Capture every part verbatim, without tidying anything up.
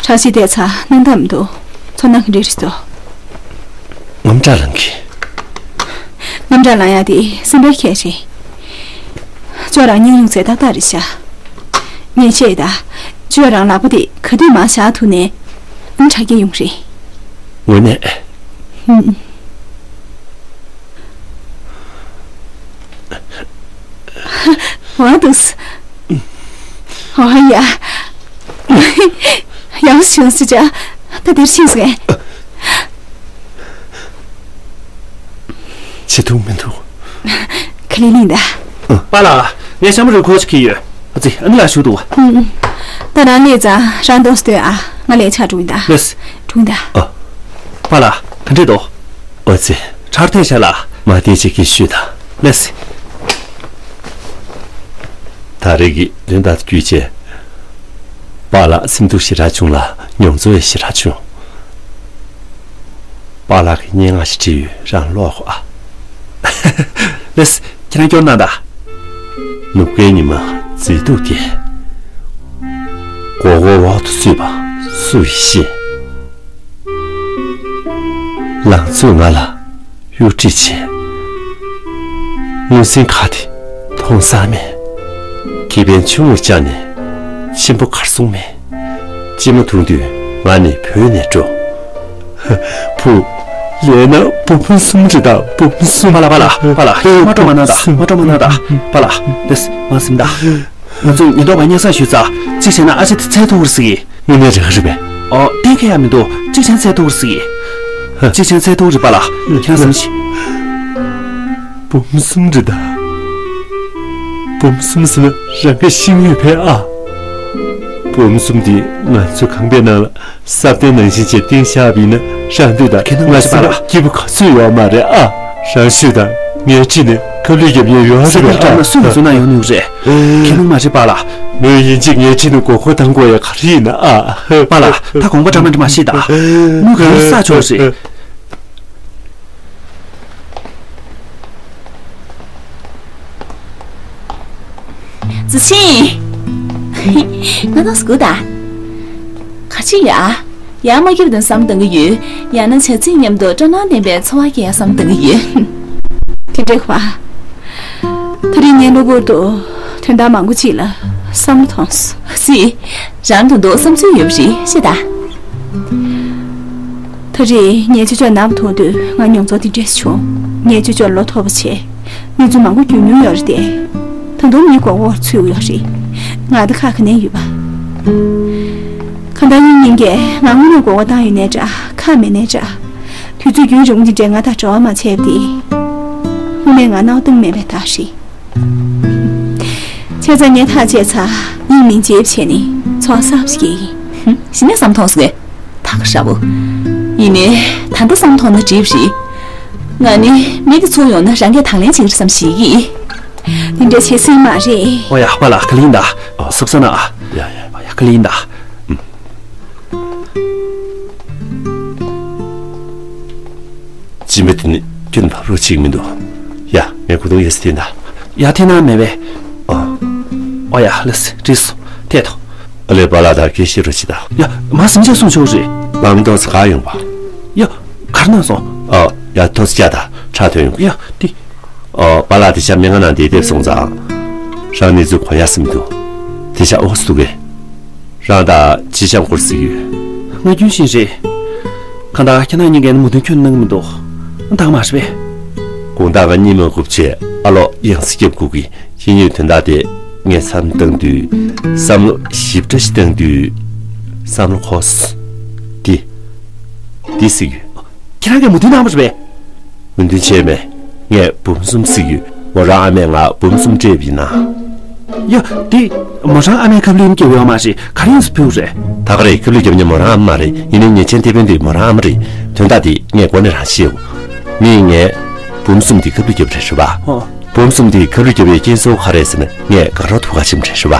བཀྲ་ཤིས་བལྟས་ཚར་སྣང་དག་མི་འདུག་ཚོར་སྣང་ག་འདྲ་རེད་འདུག་དངངས་སྐྲག་ལངས་གི། དངངས་སྐྲག་ལངས་ཡག་དེ་སེམས་པའི་ཁྱད་རེད། ཁྱོད་རང་སྙིང་རླུང་རྩེ་ཏག་ཏག་རེད་ཤག་ངས་བཤད་ད། ཁྱོད་རང་ལག་པ་དེ་ག་དུས་མར་བཞག་ཐུབ་ནའི་ཨང་དྲག་སྐྱེད་ཡོང་རེད། དངོས་གནས། ཧུམ། འོ་འདུག་འོ་ཡ། ཡག་བྱུང་ཟེར་བྱ། ད་འདིར་ཕྱིན་སོང་ངས། བྱེད་ཐུབ་མི་འདུག་ཁ་ལི་ལིང་ད། པཱ་ལགས། ངས་ཤ་མོ་རུས་ཁོག་ཅིག་ཁྱེར་ཡོད། ཨ་ཙི། ཨ་ནི་ལགས་བཞུགས་འདུག་ཧུམ། ད་རང་སླེབས་ཙང་རང་འདུག་སྟོན་ཨ། ང་ལས་ཆག་འགྲོ་ཡིན་ད། ལགས་སེ། འགྲོ་ཡིན་ད། ཨ། པཱ་ལགས། ག་འདྲས་འདུག་ཨོ་ཙི། ཁྲག་ཐལ་ཤག་ལགས། མ་བལྟས་ཅིག་གིས་ཤོད་ད། ལགས་སེ། ད་རེས་ཀྱི་དོན་དག་བརྒྱུད་བྱས། པཱ་ལགས་སེམས་སྡུག་ཞེ་དྲག་བྱུང་ལ་མྱོང་ཚོར་ཡང་ཞེ་དྲག་བྱུང་། པཱ་ལགས་ཀྱིས་སྙན་ངག་ཅིག་བྲིས་ཡོད། རང་ཀློག་གོ་ཨ། ལགས་སེ། ཁྱེད་རང་སྐྱོར་གནང་དང་། ནུབ་ཀའི་ཉི་མ་མཛེས་སྡུག་དེ། མགོ་སྐོར་འོག་ཏུ་ཚུད་པ་སུ་ཡིས་ཤེས། ལང་ཚོས་ང་ལ་གཡོ་ཁྲིད་བྱས། ངོས་ཟིན་ཁ་དེ་མཐོང་ས་མེད། ཁེ་ཕན་ཆུང་ངུར་བཅངས་ནས་ཆེན་པོ་གར་སོང་མེད། ལྕེ་མོ་འཐུང་དུས་ང་ནི་བོས་ནས་འགྲོ། བུ། ལས་ན་བུ་མོ་གསུམ་རེད་ད། བུ་མོ་གསུམ། པཱ་ལགས། པཱ་ལགས། པཱ་ལགས། མ་སྤྲོ་མ་གནང་ད། མ་སྤྲོ་མ་གནང་ད། པཱ་ལགས། ལགས་སེ། མ་ཟིན་ད། ང་ཚོས་ཉེན་རྟོག་པ་སྙན་སེང་ཞུས་ཙང་གཅིག་བྱས་ན་ཨ་ཅེ་དེ་འཚོལ་ཐུབ་ཀྱི་རེད་ཟེར་གི། དངོས་གནས་རེད་ག་རེད་པས། ཨོ། གཏན་འཁེལ་ཡག་མི་འདུག་གཅིག་བྱས་ན་འཚོལ་ཐུབ་ཀྱི་རེད་ཟེར་གི། གཅིག་བྱས་ན་འཚོལ་ཐུབ་ཀྱི་རེད་པཱ་ལགས། ཁྱེད་རང་བསམ་ཤེས། བུ་མོ་གསུམ་རེད་ད། བུ་མོ་གསུམ་ཟེར་ན་རང་གི་ཤེས་ཡོད་པས་ཨ། བུ་མོ་གསུམ་འདི་ང་ཚོའི་ཁང་པའི་ནང་ལ་ས་གདན་ནང་བཞིན་བྱས་བཏིང་བཞག་པ་ཡིན་ན་རང་འདོད་དང་ཁྱེད་རང་ང་ཚོ་ལ་སྐྱིད་པོ་ག་ཚོད་ཡོད་མ་རེད་ཨ། རང་ཤོད་དང་། ངས་ཁྲིད་ནས་ཁབ་ལུད་རྒྱབ་ཡས་ཡོད་རེད་པས་ཨ། ས་གདན་བཀྲམ་ན་སུས་ང་ཚོ་ནང་ཡོང་མི་ཡོང་རེད། ཁྱེད་རང་མ་རེད་པཱ་ལགས། མོས་ཡིན་གཅིག་ངས་ཁྲིད་ནས་མགོ་སྐོར་བཏང་དགོས་ཡ་ག་རེ་ཡིན་ན་ཨ། པཱ་ལགས། ད་དགོངས་པ་འདྲ་མ་འདྲ་མ་བཞེས་དང་། མོས་ག་རེ་ཟ་ཆོག་རེད། ཙི་ཆིང་། ང་དང་སྒུག་ད། ག་ཅི་ཡ། ཡར་མ་སྐྱིད་པ་དང་བསམ་བློ་གཏོང་གི་ཡོད། ཡང་ན་བྱ་ཚིག་མཉམ་དུ་སྤྲོ་སྣང་ལྡན་པའི་འཚོ་བ་སྐྱེལ་བསམ་བློ་གཏོང་གི་ཡོད། དེ་འདྲ་གོ། ད་རིང་ངའི་གློ་བུར་དུ་དོན་དག་མང་པོ་ཅིག་ལ་བསམ་བློ་ཐོངས་སོང་། སི། རང་དོན་དུ་བསམ་ཚུལ་ཡོད་པ་རེད་ཤེས་ད། ད་རེས་ངས་ཅོ་ཅོ་ནག་པོ་མཐོང་དུས་ང་མྱོང་ཚོར་འདི་འདྲས་བྱུང་། ངས་ཅོ་ཅོར་བློ་ཐོག་པོ་བྱས། གནས་ཚུལ་མང་པོ་བརྒྱུད་མྱོང་ཡོད་རེད་དེ། ད་དུང་མིའི་མགོ་སྐོར་ཚུད་ཡོད་རེད། ང་ད་ཁག་ག་ནས་ཡོད་པ། གང་ལྟར་ངེད་གཉིས་ཀས་ང་དངོས་གནས་མགོ་སྐོར་བཏང་ཡོད་ནའི་འདྲ་ཁག་མེད་ནའི་འདྲ། དུས་ཚོད་རྒྱུན་རིང་པོ་འདི་འདྲའི་ང་དང་འབྲེལ་བ་མ་བྱས་པ་དེ། དངོས་གནས་ང་སྣང་བ་སྟོན་མེད་པའི་རྟགས་རེད། བྱས་ཙང་ངས་ཐག་བཅད་ཚར། ཡིན་མིན་བརྗེ་པོ་བྱས་ནས་ཚོགས་བསགས་པ་ཞིག་ཡིན། ཧུམ། གཞི་ནས་བསམ་མཐོང་སོང་ངས། ཐག་ཁ་ཧྲ་བོ། ཡིན་ནའི། ད་ལྟ་བསམ་མཐོང་ན་འགྲིག་པ་རེད། ང་ནི་མི་དེ་ཚུར་ཡོང་ན་རང་གིས་དང་ལེན་བྱེད་ཀྱི་རེད་བསམ་ཞིག་ཡིན། འདི་འདྲ་བྱེད་སྲིད་མ་རེད། ཨོ་ཡ་པཱ་ལགས་ག་ལེ་ཡིན་ད། ཨོ་སུབ་ས་ན་ཨ། ཡ་ཡ་ཡ་ག་ལེ་ཡིན་ད། ཨུམ། སྦྱིན་པ་དེ་ནི་ཁྱོད་ཕབ་རོགས་བྱེད་ཀྱི་མི་འདུག་ཡ་ངས་གོ་ཐོས་ཡོད་ཟེར་དེ་འདྲ། ཡ་དེ་ན་མེད་པས། ཨ། ཨོ་ཡ་ལགས་སེ་འགྲིག་སོང་ཐད་ཐོ། ཨ་ལས་པཱ་ལགས་དང་སྐད་ཆ་བཤད་རོགས་བྱེད་དང་། ཡ་མ་སེམས་ཆགས་གསུང་ཆོག་རེད། ལམ་ཐོག་ས་ག་ཡོང་བ། ཡ་གར་ན་སོང་། ཨ་ཡ་ཐོག་ས་བཅག་དང་ཁྲག་ཐོན་ཡོང་གི། ཡ་དེ། ཨོ་པཱ་ལགས་དེ་ཤ་མི་ང་ནང་བསྡད་བསྡད་སོང་ཙང་། རང་གནས་ཚུལ་གོ་ཡ་སེམས་འདུག་དེ་ཤ་ཨོ་སུ་གེ། རང་ད་ཅི་བྱ་འགོར་སྲིད་ཡོད། ང་རྒྱུན་བཞིན་རེད། གང་ལྟར་ཁྱེད་རང་གཉིས་ཀས་མོས་མཐུན་ཁྱོན་ནང་མི་འདུག་ད་མ་རེད་པས། དགོང་དག་ང་གཉིད་མ་ཁུག་བྱས་ཨ་ལོ་ཡང་སྲིད་སྐྱབས་སྒུག་གི་ཡིན་ཡོད་དོན་དག་དེ་ངས་བསམ་བཏང་དུས་བསམ་བློ་ཞིབ་ཕྲ་ཞིག་བཏང་དུས་བསམ་བློ་འཁོར་སོང་། འདི་འདི་སྲིད་ཡོད། ཁྱེད་རང་གིས་མོས་མཐུན་གནང་བ་རེད་པས། མོས་མཐུན་བྱས་མེད། ངས་འབུམ་གསུམ་བརྩིས་ཡོད། མོ་རང་ཨ་མས་ང་འབུམ་གསུམ་སྤྲད་པ་ཡིན་ན། ཡ། དེ། མོ་རང་ཨ་མས་ཁབ་ལེན་རྒྱབ་ཡོད་མ་རེད། ག་རེ་ཡིན་ཟེར་ཕུལ་རེད། ད་ག་རེད། ཁབ་ལེན་རྒྱབ་མཁན་མོ་རང་ཨ་མ་མ་རེད། ཡིན་ནའི་ཉེས་ཅན་དེད་དཔོན་དེ་མོ་རང་ཨ་མ་རེད། དོན་དག་དེ་ངས་འགོ་ནས་རང་ཤེས་ཡོད། མིས་ངས་འབུམ་གསུམ་དེ་ཁབ་ལེན་རྒྱབ་རེད་ཞུས་པ། ཧོ། འབུམ་གསུམ་དེ་ཁབ་ལེན་རྒྱབ་པའི་རྐྱེན་གཙོ་བོ་ག་རེ་རེད་ཟེར་ན་ངས་དགའ་རོགས་ཐུག་ག་ཕྱིན་པ་རེད་ཞུས་པ།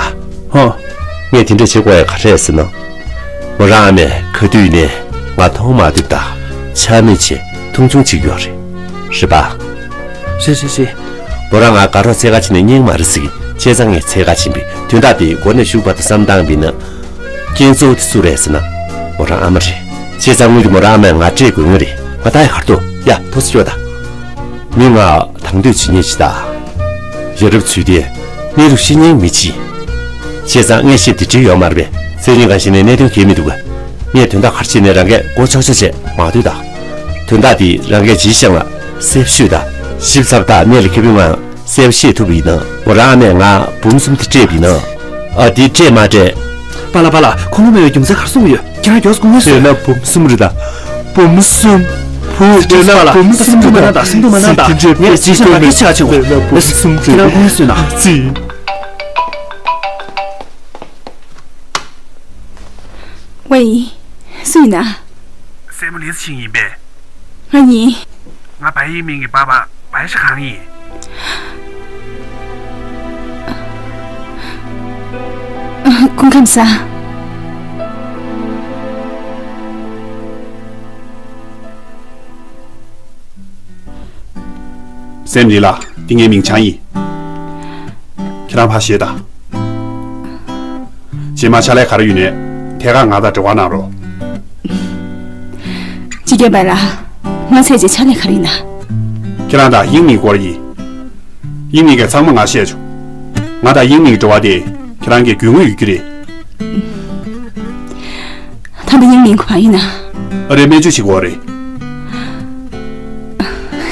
ཧོ། ངས་དེ་འདྲ་བྱེད་དགོས་ཡ་ག་རེ་རེད་ཟེར་ན། མོ་རང་ཨ་མས་ག་དུས་ནས་ང་མཐོང་མ་ཐུབ་དང་ཆ་མེད་བྱས་མཐོང་ཆུང་བྱེད་ཀྱི་ཡོད་རེད། རེད་པ། རེད་རེད་རེད། མོ་རང་ང་དགའ་རོགས་འཚོལ་ག་ཕྱིན་ནས་རྙེད་མ་རེད་ཟེར་གི། བྱས་ཙང་ངས་འཚོལ་ག་ཕྱིན་པས་དོན་དག་དེ་མགོ་ནས་མཇུག་བར་དུ་བསམ་བཏང་བ་ཡིན་ན། རྐྱེན་གཙོ་བོ་དེ་སུ་རེད་ཟེར་ན། མོ་རང་ཨ་མ་རེད། བྱས་ཙང་དངུལ་དེ་མོ་རང་ཨ་མས་ང་སྤྲད་དགོས་ངེས་རེད། ང་ད་ཡ་གར་འདུག་ཡ་ཐོག་སེ་སྐྱོ་ད། མི་ང་དང་དུས་བྱེད་ཉེས་ཅི་ད། ཡ་རབས་ཚུལ་དེ། གནས་ལུགས་ཤེས་ཉེན་མི་བྱེད། བྱས་ཙང་ངས་བཤད་དེ་འགྲིག་ཡོད་མ་རེད་པས། ཚེ་རིང་གང་ཞིག་ནས་གནད་དོན་གལ་མི་འདུག་ག། ངས་དོན་དག་ག་རེ་བྱས་ནས་རང་གས་མགོ་ཆོག་ཆོག་བྱས་མ་སྡོད་ད། དོན་དག་དེ་རང་གས་ཇི་བཞིན་ལ་གསལ་པོ་ཤོད་ད། ཞིབ་ཚགས་ད་གནས་ལ་ཁེ་ཕན་ང་གསལ་པོ་ཤེས་ཐུབ་པ་ཡིན་ན། མོ་རང་ཨ་མས་ང་འབུམ་གསུམ་དེ་སྤྲད་པ་ཡིན་ན། ཨ་དེ་སྤྲད་མ་སྤྲད། པཱ་ལགས་པཱ་ལགས། ཁོང་ཁྲོ་མེད་པའི་རྒྱུ་མཚན་ག་རེ་གསུང་གི་ཡོད། ཁྱེད་རང་མགྱོགས་སེ་སྐུ་ངལ་གསོས། དཔེར་ན་འབུམ་གསུམ་རེད་ད། འབུམ་གསུམ། བུ་དཔེར་ན་འབུམ་གསུམ་རེད་ད། སེམས་སྡུག་མ་གནང་ད། སེམས་སྡུག་མ་གནང་ད། ངས་ཅིག་བྱས་ན་སྐད་ཆ་ཆེ་བ། དཔེར་ན་འབུམ་གསུམ་རེད། ཁྱེད་རང་སྐུ་ངལ་གསོས་ན། ཙི། ཝེ། སུ་ཡིན་ན། སྲས་མོ་ལི་ཙི་ཆིང་ཡིན་པས། ང་ཡིན། ང་བའི་ཡིན་མིན་གྱི་པ་ཕ། བའི་ཤ་གང་ཡིན། སྐུ་ཁམས་བཟང་། སྲས་མོ་ལི་ལགས། འདི་ངའི་མིང་བྱང་ཡིན། ཁྱེད་རང་ཕར་བཞེས་དང་། རྗེས་མ་ཕྱག་ལས་ག་རེ་ཡོད་ནའི་ཐད་ཀར་ང་དང་འབྲེལ་བ་གནང་རོགས། སྤྱི་རྒྱལ་པ་ལགས། མ་ཚད་ཅིག་ཕྱག་ལས་ག་རེ་ཡིན་ན། ཁྱེད་རང་དང་དབྱིངས་མིང་སྐོར་ཡིན། དབྱིངས་མིང་གིས་ཚང་མ་ང་བཤད་བྱུང་། ང་དང་དབྱིངས་མིང་འབྲེལ་བ་དེ་ཁྱེད་རང་གིས་རྒྱུས་མངའ་ཡོད་རྒྱུ་རེད། ད་ལྟ་དབྱིངས་མིང་ཁོ་པ་ཡིན་ན། ཨ་རེ་སྨན་བཅོས་བྱེད་དགོས་རེད།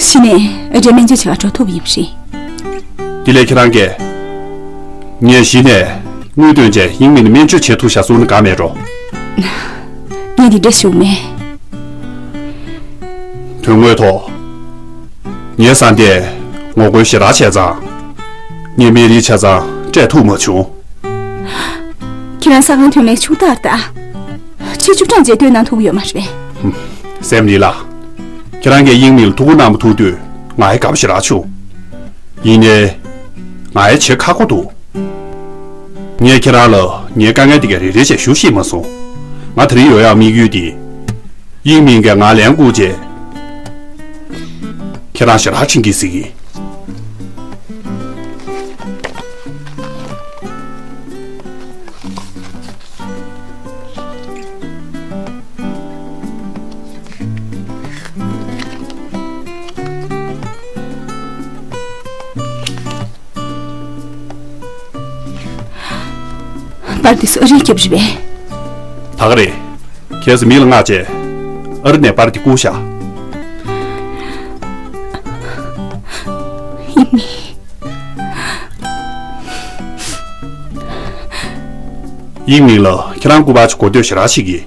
གཞི་ནས་ཨ་རེ་སྨན་བཅོས་བྱེད་ག་འགྲོ་ཐུབ་ཡིན་རེད། དེ་ལས་ཁྱེད་རང་གིས། ངས་གཞི་ནས་དངུལ་བཏོན་བྱས་དབྱིངས་མིང་ལ་སྨན་བཅོས་བྱེད་ཐུབ་བཞག་གསུངས་ན་དགའ་མེད་འགྲོ། ངས་འདི་འདྲ་ཞུ་མེད། དོན་དངོས་ཐོག་ངའི་བཟའ་ཟླས་ངོ་རྒོལ་ཞེ་དྲག་བྱས་ཙང་། ངས་སྨན་རིན་ཆ་ཚང་སྤྲད་ཐུབ་མ་བྱུང་། ཁྱེད་རང་ས་ཁང་ཐོན་ལས་ཕྱུག་ཐར་ད། ཕྱི་བཅུ་གྲངས་བཅས་བཏོན་གནང་ཐུབ་ཀྱི་ཡོད་མ་རེད་པས། སྲས་མོ་ལི་ལགས། ཁྱེད་རང་གིས་དབྱིངས་མིང་ལ་ཐུགས་ཁུར་གནང་མ་ཐུབ་དུས་ང་ཡི་དགའ་པོ་ཞེ་དྲག་བྱུང་། ཡིན་ནའི། ང་ཡི་བྱེད་ཁག་པོ་འདུག་ངས་ཁྱེད་རང་ལ་ངའི་དཀའ་ངལ་འདི་ག་རེ་རེ་བྱས་ཞུ་ཤེས་མ་སོང་། ང་དེ་རིང་ཡོང་ཡག་དམིགས་ཡུལ་འདི། དབྱིངས་མིང་གིས་ང་ལན་བསྐུར་རྗེས། ཁྱེད་རང་ཞེ་དྲག་དྲན་གྱིས་གཟིགས་ཀྱིས། པར་འདི་ཚོ་ཨ་རིའི་རྒྱབ་རི་བས། ད་ག་རེད། ཁྱེད་ཚོ་མི་ལ་མངགས་བྱས། ཨ་རི་ནས་པར་འདི་བསྐུར་བཞག་ཡིན་ནི། དབྱིངས་མིང་ལ་ཁྱེད་རང་སྐུ་པར་ཅིག་དགོས་འདོད་ཞེ་དྲག་བྱེད་ཀྱི།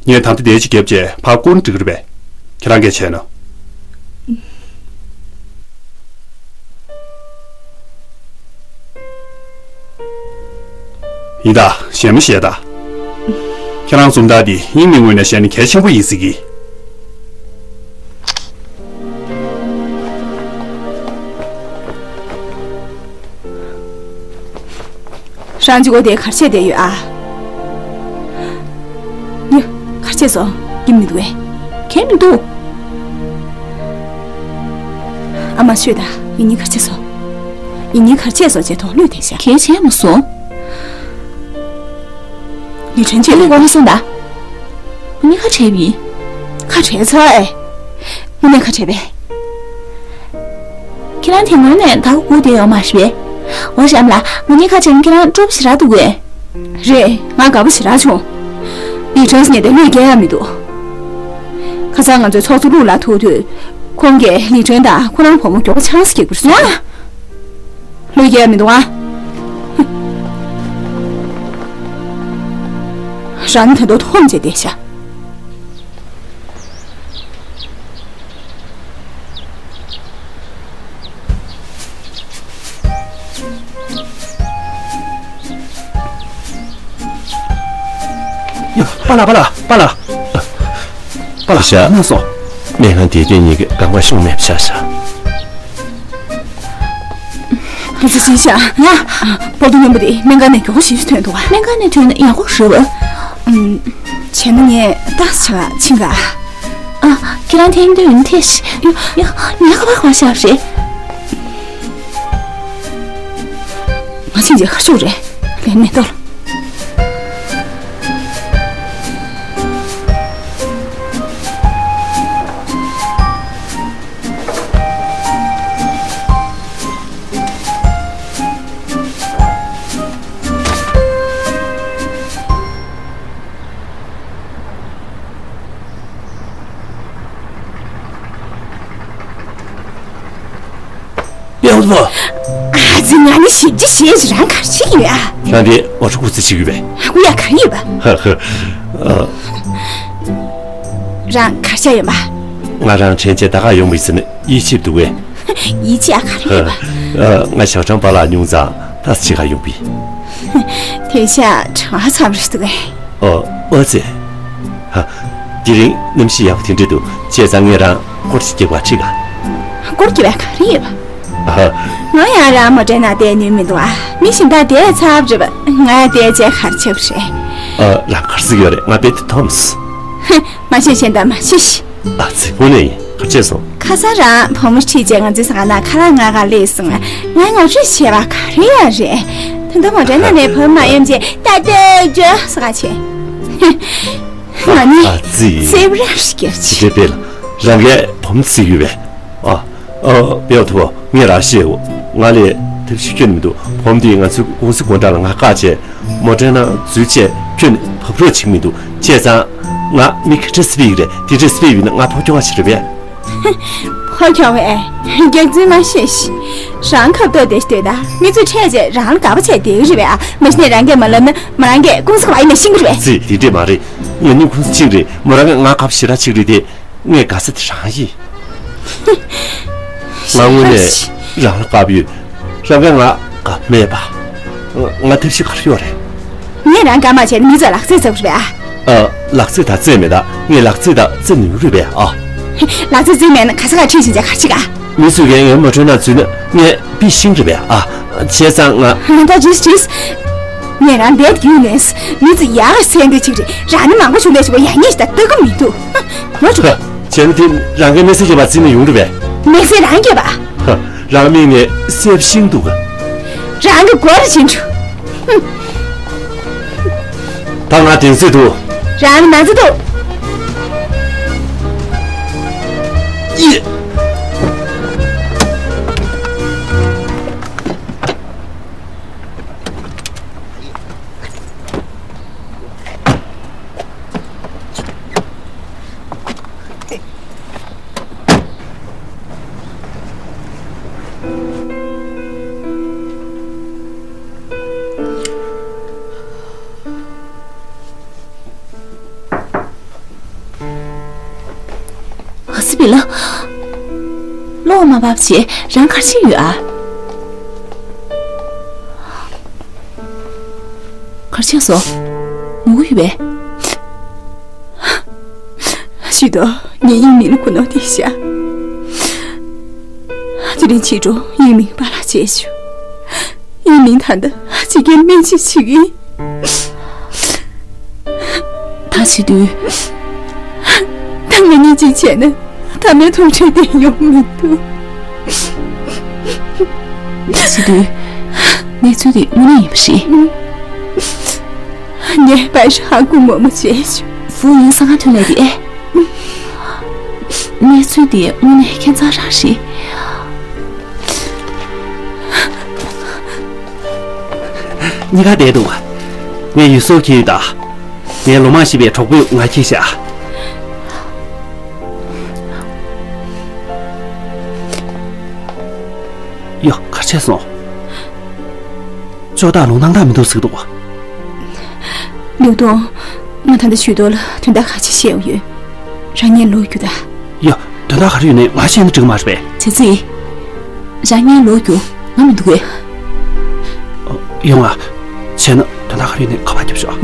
ངས་ད་ལྟ་དེ་ཅིག་བརྒྱབ་བྱས་ཕར་བསྐུར་ན་འགྲིག་གི་རེད་པས། ཁྱེད་རང་གིས་བྱས་ན། ཡིན་ད། ཞེ་མ་ཞེ་ད། ཁྱེད་རང་འཛུམ་མདངས་འདི་དབྱིངས་མིང་ངོས་ནས་བཤད་ན་གལ་ཆེན་པོ་ཡིན་སྲིད་ཀྱི། རང་གཅིག་པོ་དེ་ག་རེ་བྱས་བསྡད་ཡོད་ཨ། ཡ། ག་རེ་བྱས་སོང་། སྐྱིད་མི་འདུག་གས། གས་མི་འདུག་ཨ་མ་ཤོད་ད། ཡིན་ནི་ག་རེ་བྱས་སོང་། ཡིན་ནི་ག་རེ་བྱས་སོང་ཅེས་དོགས་གློད་བསྡད་ཤག་གས་བྱས་མ་སོང་། ལི་ཁྲོན་ཆེད་ལས་དགོངས་ན་གསུངས་དང་། དངོས་གནས་ཁ་བྲལ་བ་ཡིན། ཁ་བྲལ་ཚར་ཨེ། དངོས་གནས་ཁ་བྲལ་བས། ཁྱེད་རང་དེ་སྔོན་ནས་ད་ག་སྒུག་བསྡད་ཡོད་མ་རེད་པས། འོ་བྱམས་ལགས། དངོས་གནས་ཁ་བྲལ་ན་ཁྱེད་རང་སྤྲོ་པོ་ཞེ་དྲག་འདུག་གས། རེད། ང་དགའ་པོ་ཞེ་དྲག་བྱུང་། ལི་ཁྲོན་ཟེར་མཁན་དེ་བློས་འགེལ་ཡ་མི་འདུག་ཁ་སང་ང་ཚོའི་ཚོགས་གཙོ་ལུག་ལ་ཐུག་དུས། ཁོང་གིས་ལི་ཁྲོན་དང་ཁོ་རང་བུ་མོ་མགྱོགས་པོ་ཆང་ས་སྐྱེལ་དགོས་གསུངས། ཡ། བློས་འགེལ་མི་འདུག་ཨ། རང་ད་དུང་འཐོམ་བྱས་བསྡད་ཤག་ཡ། པཱ་ལགས། པཱ་ལགས། པཱ་ལགས། པཱ་ལགས། ཤ། གནང་སོང་། སྨན་ཁང་དེ་དུས་ཉིད་ཀྱི་རྐང་པ་ཤུགས་མེད་པ་ཆགས་ཤག་ལི་ཙི་ཆིང་ཤག་ང་། པོ་ཏི་སྔོན་པོ་དེ་སྨན་ཁང་ནས་མགྱོགས་པོ་ཞིབ་ཞིབ་ཐོན་འདུག་སྨན་ཁང་ནས་ཐོན་ན་ཡག་པོ་རེད་པ། ཨུམ། བྱས་ན་ངས་ཏོག་ཙམ་ཕྱི་ལ་ཕྱིན་ག་ཨ། ཁྱེད་རང་ཐེངས་འདི་ཡོང་ཐེངས་ཤིག་ཡ། ཡ། ངའི་ཁ་པར་ག་པར་བཞག་རེད། ང་ཕྱིན་རྗེས་ག་རེ་བྱུང་རེད། ལན་མེད་དོ། ང་ནི་ཞིབ་ཅིག་བྱས་ཅི་རང་གར་ཕྱིན་ཡོད་ཨ། རང་དེ་འོ་ཧྲུ་ཀུ་ཙི་ཅིག་ཡོད་པས། ཧ་ཀུ་ཡ་གར་ཡོད་པ། ཧ་ཧ། ཨ། རང་གར་བྱ་ཡོད་པ། ང་རང་དྲན་ཆེ་ད་ག་ཡོང་མི་ཟིན་ཡིད་ཆེས་འདུག་གས། ཡིད་ཆེས་ཨ་གར་ཡོད་པ། ཨ། ང་ཞག་གྲངས་པ་ལ་ཉུང་ཙང་ད་ཅི་ག་ཡོང་པི། དེ་ཤ་གྲང་ཚམ་རེ་འདུག་གས། ཨོ། ཨོ་ཙི། ཧ། དེ་རིང་གནམ་གཤིས་ཡག་པོ་དེ་འདྲ་འདུག་བྱས་ཙང་ངས་རང་སྐོར་ཅིག་རྒྱག་པ་ཁྲིད་ག། སྐོར་རྒྱག་པའི་ག་རེ་ཡོད་པ། ཧ། ང་ཡང་རང་མོ་ཊའི་ནང་བསྡད་ནུས་མི་འདུག་ཨ། མི་གཞན་དག་བསྡད་ཚར་བ་རེད་པ། ང་བསྡད་བྱས་ག་རེ་བྱེད་པ་རེད། ཨ། རང་ག་རེ་ཟེར་གྱི་ཡོད་རེད། ང་དཔེ་དེ་འཐོམས། ཧ། མ་བཤད་གཞན་དག་མ་བཤད་ཤི། ཨ་ཙི། དངོས་གནས་ཡིན། ག་རེ་བྱས་སོང་། ཁ་སང་རང་བུ་མོ་ཁྲིད་བྱས་ང་ཚོའི་ཟ་ཁང་ནང་ཁ་ལག་མངགས་ག་སླེབས་སོང་། ང་ངོ་སྤྲོད་བྱས་པ་ག་རེ་ཡང་རེད། ད་ལྟ་མོ་ཊའི་ནང་ནས་བུ་མོ་མ་ཡོང་བྱས་ད་ལྟ་འགྲོ་ཟ་ག་བྱས། ང་ནི་ཨ་ཙི། སེམས་རབ་ཞིག་སྐྱབས་ཅི་ཆེ། དེ་དཔེ་ལ་རང་གའི་བུ་མོ་ཚིག་ཡོད་པས། ཨ། ཨ། དཔེ་ཐུབ་པ་ངས་རང་བཤད་འོ། ང་ལས་ཐབས་ཤེས་ཁྱོན་མི་འདུག་བུ་མོ་དེས་ང་ཚོའི་ཀུང་སི་སྒོ་འགྲམ་ལ་ང་བཀག་བྱས་མོ་ཊའི་ནང་འཛུལ་བྱས་ཁྱོན་ནས་བབས་རོགས་བྱེད་ཀྱི་མི་འདུག་བྱས་ཙང་ང་མི་ག་འདྲ་སེ་ཕེབས་ཀྱི་རེད། དེ་འདྲ་སེ་ཕེབས་ཡིན་ན་ང་ཕོ་ཁྱོ་ག་ཞིག་རེད་པས། ཕོ་ཁྱོ་གས་རྒྱག་རྩིས་མ་བཤད་ཤི། རང་ཁ་བཏོད་དེ་ལྟོས་ད། མི་ཚོས་འཕྲད་བྱས་རང་ལ་དགའ་པོ་བྱས་བསྡད་ཀྱི་རེད་པས་ཨ། མ་གཞི་ནས་རང་གིས་མ་ལབ་ན་མོ་རང་གིས་ཀུང་སི་ག་པར་ཡིན་ན་ཤེས་ཀྱི་རེད་པས། ཙི། དེ་འདྲས་མ་རེད། ང་གཉིས་ཀུང་སི་གཅིག་རེད། མོ་རང་གིས་ང་དགའ་པོ་ཞེ་དྲག་བྱེད་ཀྱི་རེད་དེ། ངས་དགའ་ས་དེ་རང་ཡིན། ང་དངོས་གནས་རང་ལ་དགའ་པོ་ཡོད། རང་གིས་ང་དགའ་མེད་པ། ང་ཐབས་ཤེས་ག་རེ་ཡོད་རེད། ངས་རང་དགའ་མ་བྱས་ན་མི་ཚོས་ལག་རྩེད་རྩེ་དགོས་རེད་པས་ཨ། ཨ། ལག་རྩེད་ད་རྩེད་མེད་ད། ངས་ལག་རྩེད་ད་རྩེད་ནུས་རེད་པས་ཨ། ལག་རྩེད་རྩེད་མེད་ན་ག་ས་ག་ཁྲིད་ཕྱིན་བྱས་ག་རེ་བྱེད་ག། མི་ཚོས་ངའི་མོ་ཊའི་ནང་འཛུལ་ན་ངས་པི་ཤིང་རེད་པས་ཨ། བྱས་ཙང་ང་། ད་ཅིས་ཅིས། ངས་རང་བསྡད་རྒྱུ་ནས་མི་ཚོ་ཡག་ག་སེམས་འདོད་ཅིག་རེད། རང་ནི་མང་པོ་བྱུང་བསྡད་ཞུ་བ་ཡག་ཉེས་ཤིག་ད་ལྟ་གི་མི་འདུག་ཧ། ངོ་ཆུ། བྱས་ན་དེ་རང་གིས་དམིགས་བསལ་རྒྱབ་པ་བརྩིས་ན་ཡོང་རེད་པས། དམིགས་བསལ་རང་རྒྱབ་པ། ཧ། རང་མིག་ནས་སེར་ཤིང་འདུག་ག། རང་གི་མགོ་རུ་ཕྱིན་འགྲོ། ཧུམ། ད་ང་དེང་སྲིད་དུ། རང་ནང་ཚུད་དུ། ཡེ། ཨ་སི་བི་ལ། བློ་མ་བབས་བྱས་རང་གར་ཕྱིན་ཡོད་ཨ། གར་ཕྱིན་སོང་། ངུ་གི་ཡོད་པས། ཞུས་དོ། ངས་ཡིན་མིན་ཁོ་ནོ་དེ་ཤ། དེ་རིང་ཕྱི་དྲོ་ཡིན་མིན་པཱ་ལགས་བྱས་བྱུང་། ཡིན་མིན་ད་ལྟ་ཕྱི་རྒྱལ་སྨན་བཅོས་བྱེད་ཀྱི་ཡིན། ད་བྱེད་དུས། ད་ང་གཉིས་གཅིག་བྱས་ན་ཐ་མའི་ཐུག་འཕྲད་དེ་ཡོང་མི་འདུག་ད་བྱེད་དུས། གནས་ཚུལ་དེ་དངོས་གནས་ཡིན་པ་རེད། ངས་པའི་ཧ་གོ་མོ་མོ་བྱས་བྱུང་། ཧྥུ་ཡིན་ས་ང་ཐོན་ལས་དེ། གནས་ཚུལ་དེ་དངོས་གནས་ཁྱད་མཚར་རང་རེད། གཉིས་ཀ་བསྡད་འདུག་ངས་ཡུལ་སྲོག་ཁྱེར་ཡོད་ད། ངའི་ལོ་མང་ཤི་བའི་གྲོགས་པོས་ང་ཁྱེར་ཤག་ཡོ། ག་རེ་བྱས་སོང་། ཅོག་ཏག་ལུང་སྟངས་ཏག་མི་འདུག་ཟེར་འདུག་ལིའུ་ཏུང་། ང་ད་ལྟ་ཞུས་ཏོ་ལ་དོན་དག་ག་ཅི་བཤད་ཡོད། རང་ཉིད་ལོ་རྒྱུ་ད། ཡ། དོན་དག་ག་རེ་ཡོད་ནའི་ང་བཤད་ན་འགྲིག་གི་མ་རེད་པས། ཙི་ཙི། རང་ཉིད་ལོ་རྒྱུ་ང་མི་འདུག་གས། ཡོང་ང་། བྱས་ན་དོན་དག་ག་རེ་ཡོད་ནའི་ཁ་པར་རྒྱབ་ཤོག་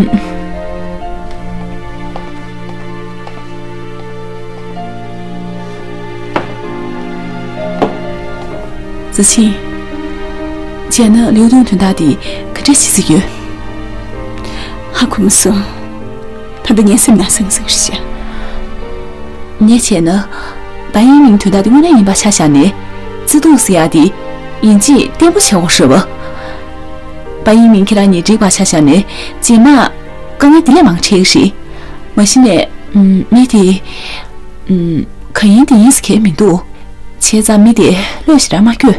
ཙི་ཆིང་། བྱས་ན་ལིའུ་ཏུང་དོན་དག་འདི་ག་འདྲས་བྱེད་རྩིས་ཡོད། ཧ་གོ་མ་སོང་། ད་ལྟ་ངའི་སེམས་ནང་ཟང་ཟིང་རེད་ཤག་ངས་བྱས་ན། པ་ཡིན་མིང་དོན་དག་འདི་དངོས་གནས་ཡིན་པ་ཆ་བཞག་ནས། བརྩེ་དུང་ཟེར་ཡག་འདི་ཡིན་གཅིག་བརྟན་པོ་བྱེད་དགོས་རེད་པ། པ་ཡིན་མིང་ཁྱེད་རང་གཉིས་འགྲིག་པ་ཆ་བཞག་ནས་རྗེས་མ་དཀའ་ངལ་འདི་ལས་མང་འཕྲད་ཀྱི་རེད། མ་གཞི་ནས་མི་དེ། ག་ཡིན་དེ་ཡིན་ཟེར་མཁན་མི་འདུག་བྱས་ཙང་མི་དེ་བློས་ཞེ་དྲག་མ་སྐྱོ།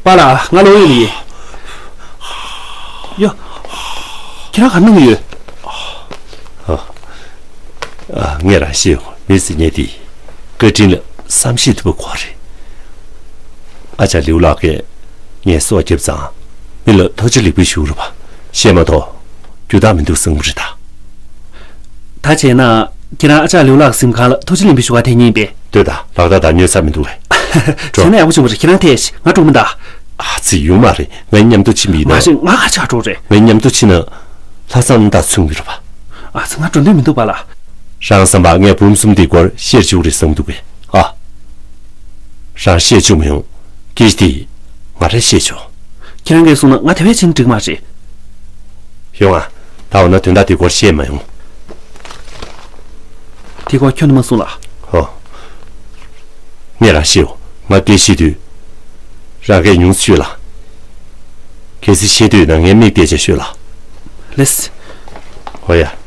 པཱ་ལགས། ང་ལོག་ཡོང་ནི་ཡིན། ཡ། ཁྱེད་རང་ག་རེ་གནང་གི་ཡོད། ཨ། ངས་རང་ཤེས་ཡོང་། མི་ཟེར་མཁན་དེ་བཀའ་དྲིན་ལ་བསམ་ཤེས་ཐུབ་པ་ཁོ་རེད། ཨ་ཅག་ལིའུ་ལགས་ཀྱིས་ངས་སྲོག་བསྐྱབས་ཙང་། མི་ལ་ཐུགས་རྗེ་ལེགས་འབུལ་ཞུ་རོགས་པ། བཤད་མ་གཏོགས་རྒྱུ་དག་མི་འདུག་བསམ་གྱི་རེད་ད། ད་བྱས་ན། ཁྱེད་རང་ཨ་ཅག་ལིའུ་ལགས་སེམས་ཁང་ལ་ཐུགས་རྗེ་ལེགས་འབུལ་ཞུ་ག་ཐད་ཉིན་པས། ལྟོས་དང་། ལག་རྟགས་དང་ཉོས་ཚར་མི་འདུག་གས། བྱས་ན་ཡག་པོ་བྱུང་བ་རེད། ཁྱེད་རང་ཐད་ཤིག་ང་འགྲོ་མི་འདའ། ཨ་ཙི། ཡོང་མ་རེད། ང་མཉམ་དུ་ཕྱིན་པ་ཡིན་ན། མ་གཞི་ང་ག་ཆག་འགྲོ་རེད། ང་མཉམ་དུ་ཕྱིན་ན་ལྷག་བསམ་རྣམ་དག་མཚོན་གྱི་རེད་པ། ཨ་ཙི། ང་འགྲོ་འདོད་མི་འདུག་པ་ལགས། རང་བསམ་པ་ངས་བུ་མོ་གསུམ་དེའི་སྐོར་བཤད་བཅུག་རེད་བསམ་འདུག་གས། ཨ། རང་བཤད་བཅུག་མི་ཡོང་། སྐད་ཆ་དེ་ང་རས་བཤད་ཆོག་ཁྱེད་རང་གིས་གསུངས་ན་ང་དེ་བས་ཕྱིན་འགྲིག་མ་རེད། ཡོང་ང་། ད་འོ་ན་དོན་དག་དེ་སྐོར་བཤད་མ་ཡོང་། དེ་སྐོར་ཁྱོན་ནས་མ་གསུང་ལགས། ཧོ། ངས་རང་བཤད་འོ། ང་སྐད་བཤད་དུས། རང་སྐད་ཉུང་ཙམ་ཤོད་ལགས། གལ་སྲིད་བཤད་འདོད་ཡོད་ན་ངའི་མིག་བལྟས་བྱས་ཤོད་ལགས། ལེས། ཨོ་ཡ།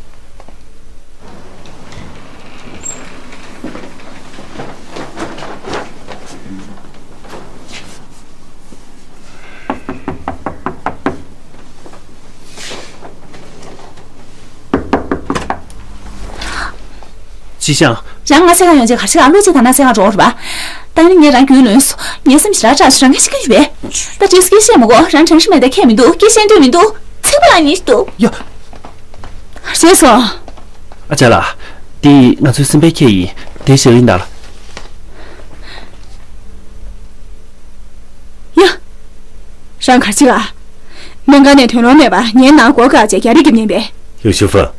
ཅི་ཞང་། རང་ང་སེམས་ཁ་ཡོང་རྗེས་གར་ཞིག་ཨ་ལོ་ཅིག་དང་ན་སེམས་ཁ་འགྲོ་རུ་བ། ད་ནི་ངས་རང་རྒྱུས་ལོན་སོ། ངའི་སེམས་ཞེ་དྲག་དྲག་སོ། རང་གི་ཤི་ཁ་ཡོད་པས། ད་ཅིས་སྐད་བཤད་མ་གོ། རང་དྲང་ཤི་མེད་ད་ཁྱད་མི་འདུག་སྐད་བཤད་འདོད་མི་འདུག་ཚིག་པ་ལ་ཉིད་འདུག་ཡ། ཤེས་སོང་། ཨ་ཅག་ལགས། འདི་ང་ཚོའི་སེམས་པའི་ཁྱད་ཡིན། དེ་ཞིག་ཡིན་ད་ལ། ཡ། རང་གར་ཅི་ལ། སྨན་ཁང་ནས་ཐོན་ལོང་མེད་པར་ངའི་ནང་སྒོ་བཀག་བྱས་རྒྱ་རིགས་རྒྱབ་ཉན་པས། ལིའུ་ཞུ་ཧྥུ།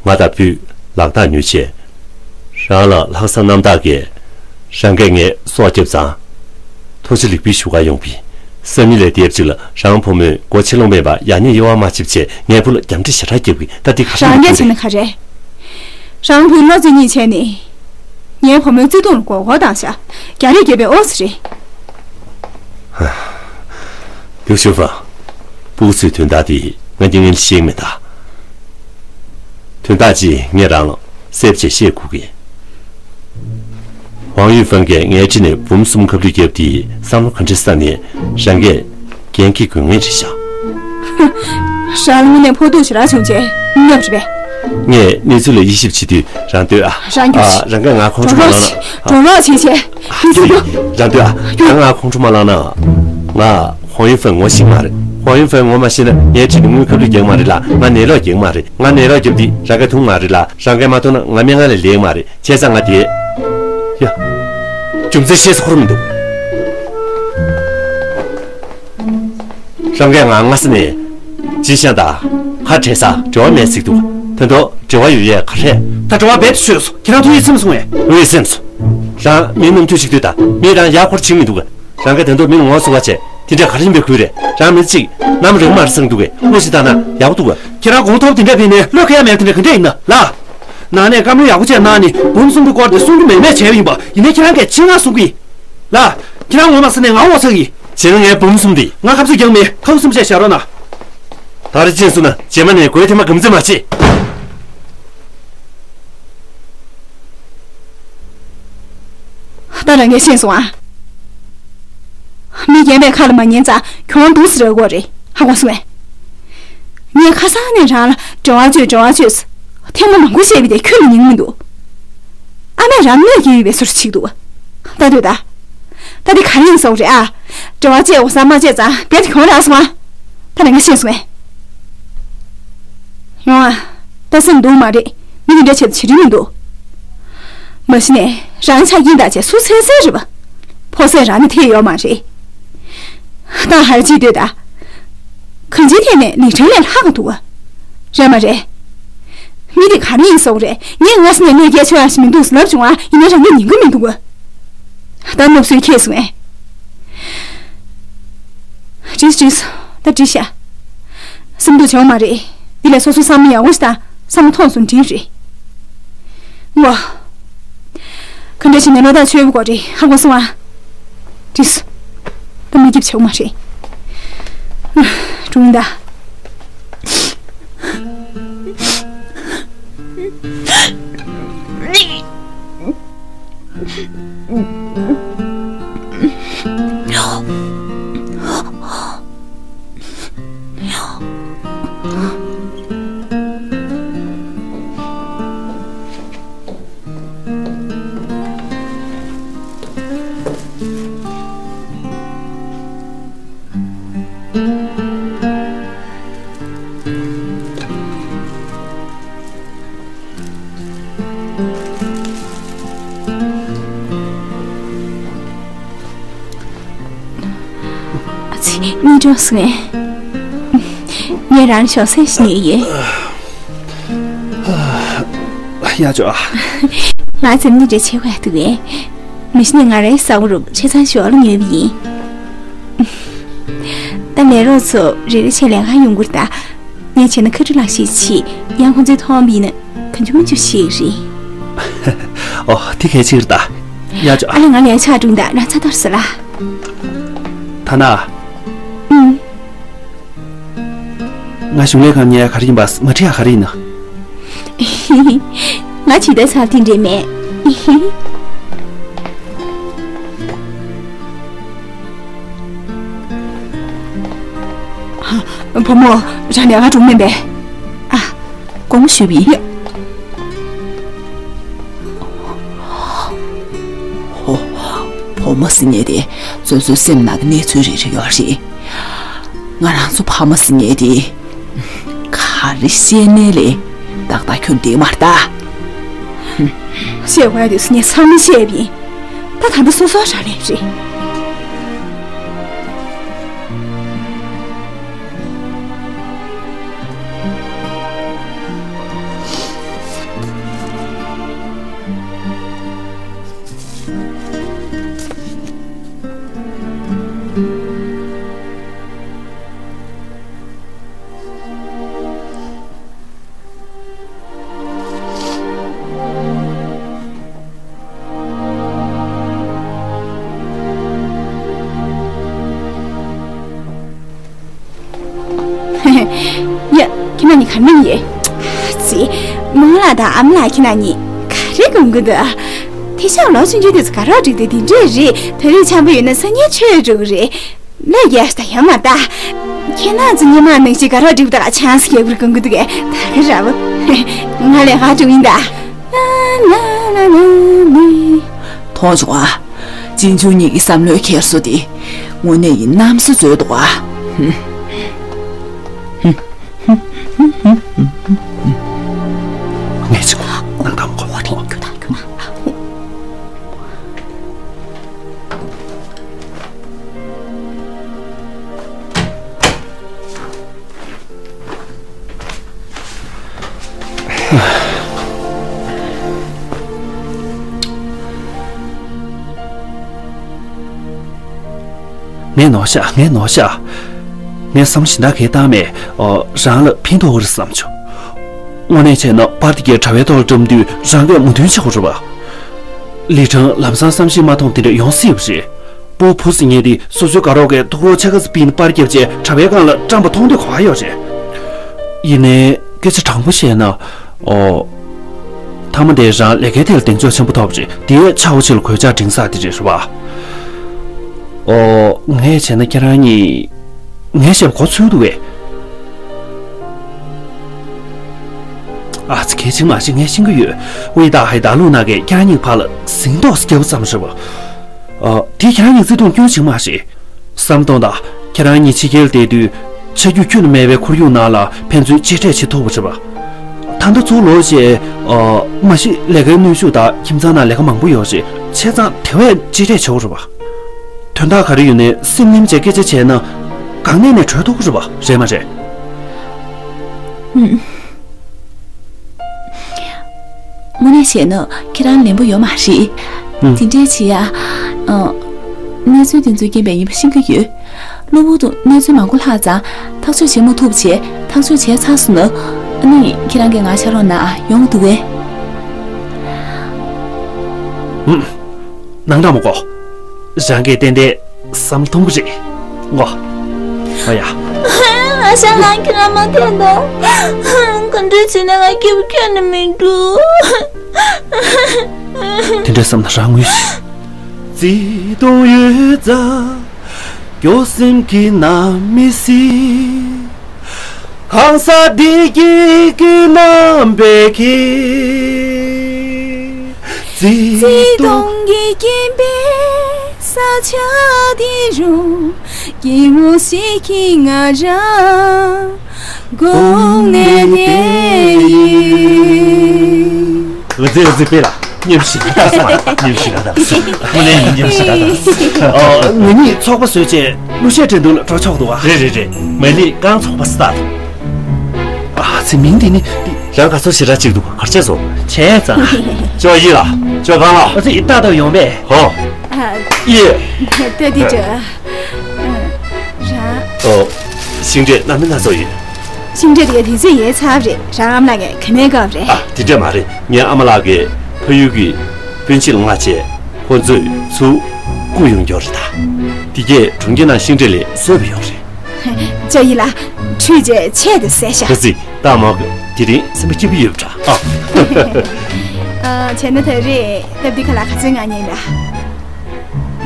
ང་དང་བུས་ལག་རྟགས་ཉོས་བྱས། རང་ལ་ལྷག་བསམ་རྣམ་དག་གིས། རང་གིས་ངའི་སྲོག་བསྐྱབས་ཙང་། ཐུགས་རྗེ་ལེགས་འབུལ་ཞུ་གར་ཡོང་བས། སང་ཉིན་ལས་དེབ་ཅིག་ལ་རང་བུ་མོས་སྒོ་ཕྱེ་ལོང་མེད་པར་ཡ་ཉེས་གཡོ་བ་མ་བྱེད་ཅེས་ངའི་བུ་ལ་རྒྱབ་འདྲེ་ཞེ་དྲག་རྒྱབ་གི། ད་འདི་ག་རང་རེད་གིས་བྱས་ན་ག་རེད། རང་བུས་བློ་རྩེ་གཉིས་བྱས་ནས། ངའི་བུ་མོའི་བརྩེ་དུང་ལ་མགོ་སྐོར་བཏང་ཤག་རྒྱ་རིགས་རྒྱབ་པའི་ཨོ་ཙི་རེད། ལིའུ་ཞུ་ཧྥུ། སྤུ་གུ་ཚོའི་དོན་དག་དེ་ང་རྒྱ་ངན་ཤེས་མེད་ད། དོན་དག་ཅིག་ངས་རང་ལ་གསལ་པོ་བྱས་བཤད་དགོས་ཀྱི། ཝང་ཡུས་ཧྥང་གིས་ངའི་འཁྲིས་ནས་བུ་མོ་གསུམ་ཁ་བསླུས་བརྒྱབ་དེ་བསམ་བློ་ག་འདྲ་བསགས་ནས་རང་གིས་འགན་འཁྱེར་དགོས་ངེས་རེད་ཤག་རང་དངོས་གནས་ཕོག་ཐུག་ཞེ་དྲག་བྱུང་བྱས་སྙམ་རེད་པས། ངས་གནས་ཚུལ་ལ་དབྱེ་ཞིབ་བྱེད་དུས་རང་ལྟོས་ཨ། རང་རྒྱུགས། ཨ། རང་གིས་ང་ཁོང་ཁྲོ་མ་ལངས་ན། འགྲོ་རོགས་བྱེད་བྱས། ཨ། རང་ལྟོས་ཨ། རང་ང་ཁོང་ཁྲོ་མ་ལངས་ན། ང་ཧོང་ཡུན་ཧྥན་ངོ་ཤེས་མ་རེད། ཧོང་ཡུན་ཧྥན་ངོ་མ་ཤེས་ན་ངའི་འཁྲིས་ནས་དངུལ་ཁ་བསླུས་རྒྱག་མ་རེད་ལ། ང་ནད་ལོག་རྒྱག་མ་རེད། ང་ནད་ལོག་རྒྱབ་དུས་རང་གིས་མཐོང་མ་རེད་ལ། རང་གིས་མ་མཐོང་ན་ང་སྨན་ཁང་ལ་ལེགས་མ་རེད། བྱས་ཙང་ང་དེ། ཡ། རྒྱུ་མཚན་བཤད་ས་ཁོ་རང་མི་འདུག་རང་གིས་ང་སྔ་ས་ནས་ཅི་བཤད་ད། ཁ་བྲལ་ས་འབྲེལ་བ་མེད་ཟེར་འདུག་ད་དུང་འབྲེལ་བ་ཡོད་ཡས་ག་རེ། ད་འབྲེལ་བ་རྦད་དེ་ཆོད་སོང་། ཁྱེད་རང་ཐུགས་ཡིད་ཚིམ་སོང་ངས། ཐུགས་ཡིད་ཚིམ་སོང་། རང་མི་རྣམས་ཐུགས་ཤིག་ལྟོས་དང་། མི་རང་ཡག་པོ་བྱེད་མི་འདུག་རང་གིས་ད་དུང་མི་ལ་ངོ་སོ་བ་བྱས་དེ་འདྲ་ག་རེ་ཡིན་པའི་ཁུལ་རེད། རང་མི་གཅིག་ནམ་རིང་མར་སང་འདུག་གས། བློ་ཞིག་བཏང་ན་ཡག་པོ་འདུག་གས། ཁྱེད་རང་གོང་ཐོབ་དེ་འདྲ་ཕེབས་ནས་བློ་ཁེལ་ཡ་མེད་དེ་འདྲ་ག་འདྲ་ཡིན་ན་ལ། ནང་ནས་བཀའ་མོལ་ཡག་པོ་བྱས་གནང་ནས་བུ་མོ་གསུམ་པོའི་སྐོར་དེ་གསུང་རྒྱུ་མེད་མེད་བྱས་པ་ཡིན་པ་ཡིན་ནའི་ཁྱེད་རང་གིས་ཆེད་མངགས་གསུང་གི་ཡིན། ལ། ཁྱེད་རང་ངོ་མ་ས་ནས་ང་འོ་ཚ་གི། བྱས་ན་ངའི་བུ་མོ་གསུམ་དེ། ང་ཁ་ཚུགས་རྒྱག་མེད། ཁ་ཁུ་སེམས་ཤ་བཞག་རོགས་གནང་། ད་རེ་ཅན་སུ་ན་རྗེས་མ་ནས་དགོད་ཐེངས་མ་གམ་ཚེ་མ་བྱེད། ད་རང་ངས་ཤེས་སོང་ཨ། མི་རྒན་པའི་ཁ་ལ་མ་ཉན་ཙང་གྱོང་འདུག་ཟེར་དགོས་རེད། ཧ་གོ་སོང་ངས། ངས་ཁ་སང་ནས་རང་ལ་འབྲེལ་བ་བཅོས་འབྲེལ་བ་བཅོས་ཟེར། ཐེངས་མ་མང་པོ་བཤད་པ་དེ་ཁྱོན་ནས་ཉན་གི་མི་འདུག་ཨ་མས་རང་གནོད་སྐྱེལ་ཡོད་པའི་བཟོ་འདྲ་བྱེད་ཀྱི་འདུག་ད་ལྟོས་ད། ད་འདི་ག་རེ་ཡིན་ཟེར་བ་རེད་ཨ། འབྲེལ་བ་བཅད་འོ་ས་མ་བཅད་ཙང་རྦད་དེ་གྱོང་རག་སོང་ཨ། ད་རེ་ང་ཤེས་སོང་ངས། ཡོང་ཨ། ད་སེམས་སྡུག་མ་རེད། མི་འདི་འདྲ་བྱེད་དུ་བྱེད་རིན་མི་འདུག་མ་གཞི་ནས་རང་ཆ་རྐྱེན་དང་བཅས་སུ་འཚོལ་འཚོལ་རེད་པ། ཕོ་སེ་རང་ནས་ཐེ་ཡོད་མ་རེད། ད་ཧར་ཅིག་ལྟོས་ད། གང་ཅིའི་ཐད་ནས་ལི་ཁྲེང་ལས་ལྷག་ག་འདུག་བ། རེད་མ་རེད། མི་འདི་ག་རེ་ཡིན་ཟེར་བ་རེད། ངས་སྔ་ས་ནས་གནོད་སྐྱེལ་ཆོག་ཡ་ཞིག་མི་འདུག་ཟེར་ལབ་བྱུང་ཨ། ཡིན་ན་རང་གིས་ཉན་གི་མི་འདུག་བ། ད་སྣུབ་སོས་ཁེལ་སོང་ངས། འགྲིག་འགྲིག་ད་འགྲིག་ཤག་སེམས་སྡུག་བྱུང་མ་རེད། འདི་ལས་སོ་སོའི་བསམ་བློ་ཡག་པོ་ཞིག་དང་བསམ་བློ་ཐོངས་སོང་འགྲིག་རེད། ངོ་། ག་འདྲ་བྱས་ནས་བློ་ཐག་ཆོད་པོ་དགོས་རེད། ཧ་གོ་སོང་ཨ། འགྲིག་སོང་། ད་མི་སྐྱིད་བྱུང་མ་རེད། ཀྲུང་ད། ལོག་སོང་ངས། ངས་རང་ལ་ཞོགས་ཟས་ཤིག་ཉོས་ཡོད། ཡ་ཅོ། ང་འཛེམ་ནི་འདྲ་བྱེད་དགོས་འདུག་གས། མི་ཤི་ནས་ང་རའི་ས་འུ་རུབ་ཆེ་ཚང་ཞོགས་ལ་ཉོས་པ་ཡིན། ད་ལས་རོགས་ཚོ་རེ་རེ་བྱས་ལས་ཀ་ཡོང་གི་རེད་ད། ངས་བྱས་ན་ཁ་ཁྲི་ལག་ཤེས་ཆེ། ཡང་ཁོང་ཚོས་མཐོང་བ་ཡིན་ན་གང་བྱུང་མང་བྱུང་བཤད་ཀྱི་རེད། ཨོ་དེ་གལ་ཆེ་གི་རེད་ད། ཡ་ཅོ། ཨ་ལས་ང་ལས་ཆགས་འགྲོ་ཡིན་ད། རང་ཚ་ཐར་སོང་ལ། ཐ་ན། ཨུམ། ང་གཞུང་ལས་ཁང་ཉལ་ཡ་ག་རེ་ཡིན་པ་མ་ཁྲིད་ཡ་ག་རེ་ཡིན་ན། ང་ཇི་ལྟར་ཚར་དེ་འདྲས་མེད། བུ་མོ། རང་ལས་ཀ་གྲུང་མིན་པས། ཨ། དགོངས་ཞུས་པ་ཡིན། ཧོ། བུ་མོ་ཟེར་མཁན་དེ་ཚོ་ཚོའི་སེམས་ནང་གི་གནས་ཚུལ་རེ་རེ་ཡོད་རེད། ང་རང་ཚོ་ཕ་མ་ཟེར་མཁན་དེ་ག་རེ་བཤད་ནའི་ལས་ཏག་ཏག་ཁྱོན་བསྡད་མ་རེད་ད། བཤད་དགོས་ཡ་དེ་ཚོ་ངས་ཚང་མ་བཤད་པ་ཡིན། ད་ད་ལྟ་སོ་སོ་རག་ལས་རེད། ཡ། ཁྱེད་རང་གཉིས་ག་རེ་གནང་ཡོད། ཙི། རྨོ་ལགས་དང་ཨ་མ་ལགས་ཁྱེད་རང་གཉིས་ག་རེ་དགོངས་ཀྱི་འདུག་དེང་སང་ལོ་ཆུང་ཆུང་དེ་ཚོ་དགའ་རོགས་སྒྲིག་དུས་དེ་འདྲས་རེད། དེ་རིང་འཆམ་པོ་ཡོད་ན་སང་ཉིན་ཆོས་འགྲོ་གི་རེད། ལས་རྒྱག་ད་ཡོད་མ་ད། ཁྱེད་རང་ཚོ་ཉི་མ་ནང་བཞིན་དགའ་རོགས་སྒྲིག་དག་ཆང་ས་རྒྱག་པར་དགོངས་ཀྱི་འདུག་གས། ད་ག་ར་བོ། ང་ལས་ཀ་སྒྲུབ་ཡིན་ད། ལ་ལ་ལ་ལ་ལ། མཐོང་བྱུང་ཨ། གཅེན་གཅུང་གཉིས་ཀྱི་བསམ་བློའི་འཁྱེར་སོ་དེ་དངོས་གནས་ཡིན་གནམ་ས་འཛོལ་འདུག་ཨ། ངས་ཅིག་ནང་དམ་གོ་བ་ཐོངས། ངས་ནོར་ཤག་ངས་ནོར་ཤག་ངས་བསམ་བློ་གཞན་དག་གས་བཏང་མེད། ཨོ། རང་ལ་ཕན་ཐོགས་ཀྱི་རེད་བསམ་བྱུང་། དངོས་གནས་བྱས་ན་པར་དེ་གའི་གྲྭ་པའི་ཐོག་ལ་བཀྲམ་དུས་རང་གིས་མོས་མཐུན་བྱེད་དགོས་རེད་པ། ལི་ཁྲང་ལམ་སང་བསམ་ཤེས་མ་ཐོངས་དེ་འདྲ་ཡོང་སྲིད་པ་རེད། སྤོ་བོ་ཟེར་མཁན་དེ་སོ་སོའི་དགའ་རོགས་ཀྱིས་ཐུགས་རོགས་ཆ་ག་ཚོད་ཕུལ་ནས་པར་བརྒྱབ་བྱས་གྲྭ་པའི་སྒང་ལ་བཀྲམ་པ་མཐོང་དུས་ག་པར་ཡོད་རེད། ཡིན་ནའི་སྐད་ཆ་དྲང་པོ་བཤད་ན། ཨོ། མཐའ་མ་དེ་རང་ལས་ཀའི་ཐད་ལ་གདེང་ཚོད་ཆེན་པོ་ཐོབ་རེད། དེའི་ཆ་བོ་ཆེ་ལ་གོད་ཆག་འདྲེན་ས་དེ་རེད་རེད་པ། ཨོ། ངས་བྱས་ན་ཁྱེད་རང་གཉིས། ངས་བཤད་པ་གོ་ཚོད་འདུག་གས། ཨ་ཙི། གལ་ཆེན་མ་རེད། ངས་ཤེས་ཀྱི་ཡོད། ཝེ་ཏཱ་ཧའི་ད་ལུག་ནང་གིས་ཁྱེད་རང་གཉིས་བར་ལ་ཟིང་ཏོག་རྒྱབ་ཙམ་རེད་པ། ཨ། དེས་ཁྱེད་རང་གཉིས་བརྩེ་དུང་སྐྱོན་ཆེན་མ་རེད། བསམ་གཏོང་དང་། ཁྱེད་རང་གཉིས་ཕྱི་རྒྱལ་བསྡད་དུས། ཆ་རྒྱུས་ཁྱོན་ནས་མེད་པའི་ཁོར་ཡུག་ནང་ལ་ཕན་ཚུན་གཅེས་སྤྲས་བྱེད་ཐུབ་པ་རེད་པ། ད་ལྟ་ཚུར་ལོག་བྱས། ཨ། མ་གཞི་ལས་ཀའི་གནོན་ཤུགས་དང་ཁྱིམ་ཚང་ནང་ལས་ཀ་མང་པོ་ཡོད་རེད། བྱས་ཙང་དེ་བས་གཅེས་སྤྲས་བྱེད་དགོས་རེད་པ། དོན་དག་ག་རེ་ཡོད་ནའི་སེམས་ནེམ་བྱས་སྐད་ཆ་བྱས་ན། གང་ནས་ནས་གྲོལ་ཐུབ་ཀྱི་རེད་པ། རེད་མ་རེད། ཨུམ། དངོས་གནས་བཤད་ན་ཁྱེད་རང་ལན་པོ་ཡོད་མ་རེད། ཨུམ། དེ་འདྲའི་བྱེད་ཡ། ཨ། གནས་ཚུལ་དེ་ཚོའི་རྐྱེན་པས་ཡིན་པ་ཤེས་ཀྱི་ཡོད། གློ་བུར་དུ་གནས་ཚུལ་མང་པོ་ལྷག་ཙང་ཐག་གཅོད་བྱེད་མ་ཐུབ་བྱས། ཐག་གཅོད་བྱས་ཚར་སོང་ན། ཨ་ནི་ཁྱེད་རང་གིས་ང་ཕྱག་རོགས་གནང་ཨ། ཡོང་གི་འདུག་གས། ཨུམ། སྣང་དག་མ་གོ། རང་གིས་ཏན་ཏན་བསམ་བློ་ཐོངས་ཀྱི་རེད། ངོ་། ཨ་ཡ། ཨ་ཞང་ལགས། ཁྱེད་རང་མ་ཐད་ད། ག་འདྲ་བྱས་ན་ང་སྐྱིད་པོ་ཁྱོན་ནས་མི་འདུག་དེ་འདྲ་བསམ་ན་རང་ངུས་ཤིག་བརྩེ་དུང་ཡོད་ཙང་། སྐྱོ་སེམས་ཀྱི་ནང་མི་སྲིད། གང་ཟག་བདེ་སྐྱིད་ཀྱི་རྣམ་པས་ཁེངས། བརྩེ་དུང་གི་སྐྱེམས་པས་ས་ཆ་འདི་རུ་སྐྱིད་པོ་ཞིག་གིས་ང་རང་དགོངས་ནས་བསྡད་ཡིན། འུ་ཚོའི་འུ་ཚོའི་དཔེ་ལ། མཉམ་ཞིག་ད་ས་མཉམ་ཞིག་ད་ད་ཁོ་ནས་མཉམ་ཞིག་ད་ད། ཨོ། ང་གཉིས་ཚོགས་པ་བཟོས་རྗེས་གླུ་གཞས་འགྲན་བསྡུར་ལ་འགྲོ་ཆོག་འདུག་བ། རེད་རེད་རེད། མ་ལི་རྐང་ཚོགས་པ་སི་ཏཱ་དང་། ཨ་ཙི། མིང་དེ་ནི། རང་ག་ཚོད་ཞེ་དྲག་ཅིག་འདུག་གར་ཆས་སོ། བྱས་ཙང་། ཅོ་ཡི་ལ། ཅོ་གང་ལ། ཨ་ཙི། ད་ལྟ་ཡོང་པས། ཧོ། ཨ། ཡེ། ད་འདི་ཅོ། རང་། ཨོ། ཤིང་འབྲས་སྣ་མིན་སྣ་ཚོགས་ཡོད། ཤིང་འབྲས་དེ་ག་དེ་ཚོ་ཡོད་ཚར་རེད། རང་ཨ་མ་ལགས་ཀྱིས་ག་ནས་བཀབ་རེད། ཨ། དེ་འདྲ་མ་རེད། ངའི་ཨ་མ་ལགས་ཀྱིས་ཕ་ཡུལ་གྱི་སྤུན་མཆེད་ལ་མངགས་བྱས་ཁོ་ཚོས་ཚུར་བསྐུར་ཡོང་རྒྱུ་རེད་ད། དེ་གས་གྲོང་ཁྱེར་ནང་ཤིང་འབྲས་ལས་བཟོས་པ་ཡོད་རེད། ཅོ་ཡི་ལ། ཁྲུས་རྗེས་ཆས་དེ་བཟས་ཤག་ད་ཙི། ད་མ་གི་དེ་རིང་སེམས་པ་སྐྱིད་པོ་ཡོད་པ་འདྲ། ཨ། ཨ། བྱས་ན་ད་རེས་སྟབས་བདེ་ཁ་ལག་ག་ཚོད་མངགས་མཁན་ཡིན་པ།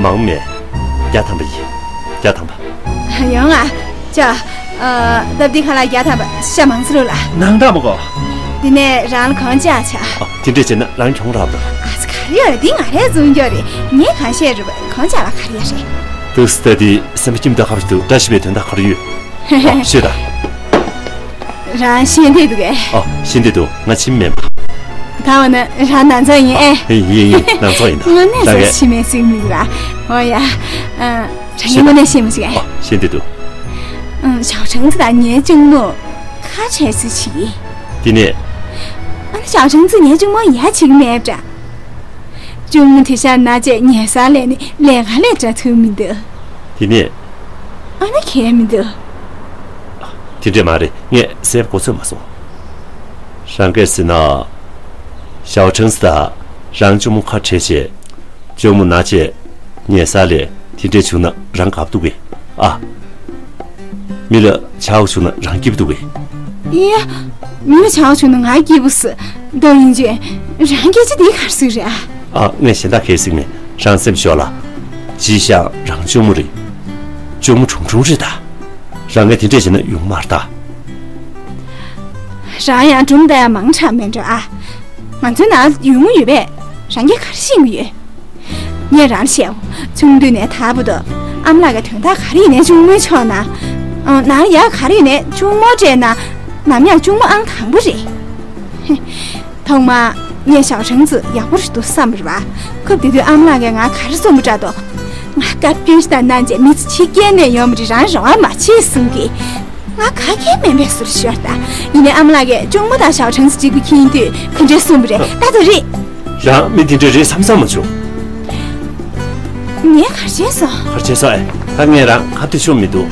མང་མེད། བརྒྱ་ཐམ་པ་ཡིན། བརྒྱ་ཐམ་པ། ཡོང་ཨ། ཅོ། ཨ། སྟབས་བདེ་ཁ་ལག་བརྒྱ་ཐམ་པ་ཤ་མང་ཙི་རུ་ལ། ནང་ད་མ་གོ། དེ་ནས་རང་ལ་གང་བཅག་བྱ། ཨ། དེ་འདྲས་བྱས་ན་རང་གྱོང་རག་པ། ཨ་ཙི། ག་རེ་ཡོད་རེད། འདི་ང་རས་བཟུང་རྒྱུ་རེད། ངས་གང་བཤད་རུང་གང་བྱ་ལ་ག་རེ་ཡོད་རེད། ཏུ་སི་ཏ་དེ་སེམས་པ་སྐྱིད་མདོག་ཁ་པོ་ཞིག་འདུག་བཀྲ་ཤིས་པའི་དོན་དག་ག་རེ་ཡོད། ཨ། ཤོད་ད། རང་ཤེས་འདོད་འདུག་གས། ཨ། ཤེས་འདོད་འདུག་ང་ཁྱིམ་མེད་པ། ད་འོ་ན་རང་ནང་ཚང་ཡིན་ཨེ། ཡིན་ཡིན་ཡིན། ནང་ཚང་ཡིན་ད། དངོས་གནས་ད་སོ་གས་ཕྱི་མའི་སེམས་མི་འདུག་ར། འོ་ཡ། ཨ། རང་ཉིད་དངོས་གནས་ཤེས་མི་ཤེས་གས། ཨ། ཤེས་འདོད་འདུག་ཨ། ཞའོ་ཁྲང་ཙི་དང་ངའི་གཅུང་མོ་ཁ་བྲལ་ཚུལ་བྱེད་ཀྱི། དེ་ནས། ཨ་ནི་ཞའོ་ཁྲང་ཙི་ངའི་གཅུང་མོ་ཡ་བྱེད་ཀྱི་མེད་པ་འདྲ། གཅུང་མོ་དེ་ཤ་ན་བཅད་ཉལ་སར་ལས་ནི་ལས་ཀ་ལས་འདྲ་ཐུབ་མི་འདུག་དེ་ནས། ཨ་ནི་གལ་མི་འདུག་དེ་འདྲས་མ་རེད། ངས་གསལ་པོ་གོ་ཚོད་མ་སོང་། རང་གིས་ཟེར་ན། ཞའོ་ཁྲང་ཙི་དང་རང་གཅུང་མོ་ཁ་བྲལ་བྱས། གཅུང་མོ་ན་བཅད་ཉལ་སར་ལས་དེ་འདྲས་བྱུང་ན་རང་དགའ་འདུག་གས། ཨ། མི་ལ་ཆགས་པ་བྱུང་ན་རང་སྐྱིད་པོ་འདུག་གས། ཡ། མི་ལ་ཆགས་པ་བྱུང་ན་ང་སྐྱིད་པོ་སི། ད་ཡིན་ཅེ། རང་སྐད་ཆ་འདི་ག་རེ་ཟེར་རེད་ཨ། ཨ། ངས་གཞན་དག་གས་ཟེར་མེད། རང་སེམས་ཤོར་ལ། ཅི་ཤག་རང་གཅུང་མོ་རེད། གཅུང་མོ་གྲུང་གྲུང་རེད་ད། རང་གིས་དེ་འདྲས་བྱས་ན་ཡོང་མ་རེད་ད། རང་ཡང་སྒྲུང་ལྟ་ཡ་མང་དྲགས་མེད་འགྲོ་ཨ། ང་ཚོའི་ནང་ཡོང་གི་ཡོད་པས། རང་གིས་ག་རེ་ཤེས་ཀྱི་ཡོད། ངས་རང་བཤད་འོ། ཆུང་དུས་ནས་དར་བུ་དང་ཨ་མ་ལགས་ཀྱི་དོན་དག་ག་རེ་ཡིན་ནའི་གཅུང་མོའི་ཕྱོགས་ན། ཨ། ནང་ཡག་ག་རེ་ཡིན་ནའི་གཅུང་མོ་སྤྲད་ན། ནམ་ཡང་གཅུང་མོ་ཨང་དང་པོ་རེད། ཐོག་མར་ངས་ཞའོ་ཁྲང་ཙི་ཡག་པོ་ཞིག་འདུག་བསམ་པ་རེད་པ། སྐབས་དེ་དུས་ཨ་མ་ལགས་ཀྱིས་ང་ག་རེ་གསུངས་པ་འདྲ་འདུག་ང་དཀར་སྐྱོན་ཞིག་དང་མནའ་བཅས་མི་ཚེ་ཕྱི་རྒྱལ་ནས་ཡོང་བ་རེད། རང་རེ་བ་མ་བྱེད་གསུང་གི། ང་ག་གེ་མིན་པའི་ཟུར་ཤོར་ད། ཡིན་ནའི་ཨ་མ་ལགས་ཀྱིས་གཅུང་མོ་དང་ཞའོ་ཁྲང་ཙི་གཅིག་པུ་མཁྱེན་དུས་ག་འདྲས་གསུངས་པ་རེད། ད་དུང་རེད། རང་མི་དེ་འདྲས་རེད་བསམ་བསམ་མ་བྱུང་། ངས་ག་རེ་བྱས་སོང་། ག་རེ་བྱས་སོང་ཨེ། ད་ངས་རང་ཁ་གཏད་ཤོར་མི་འདུག་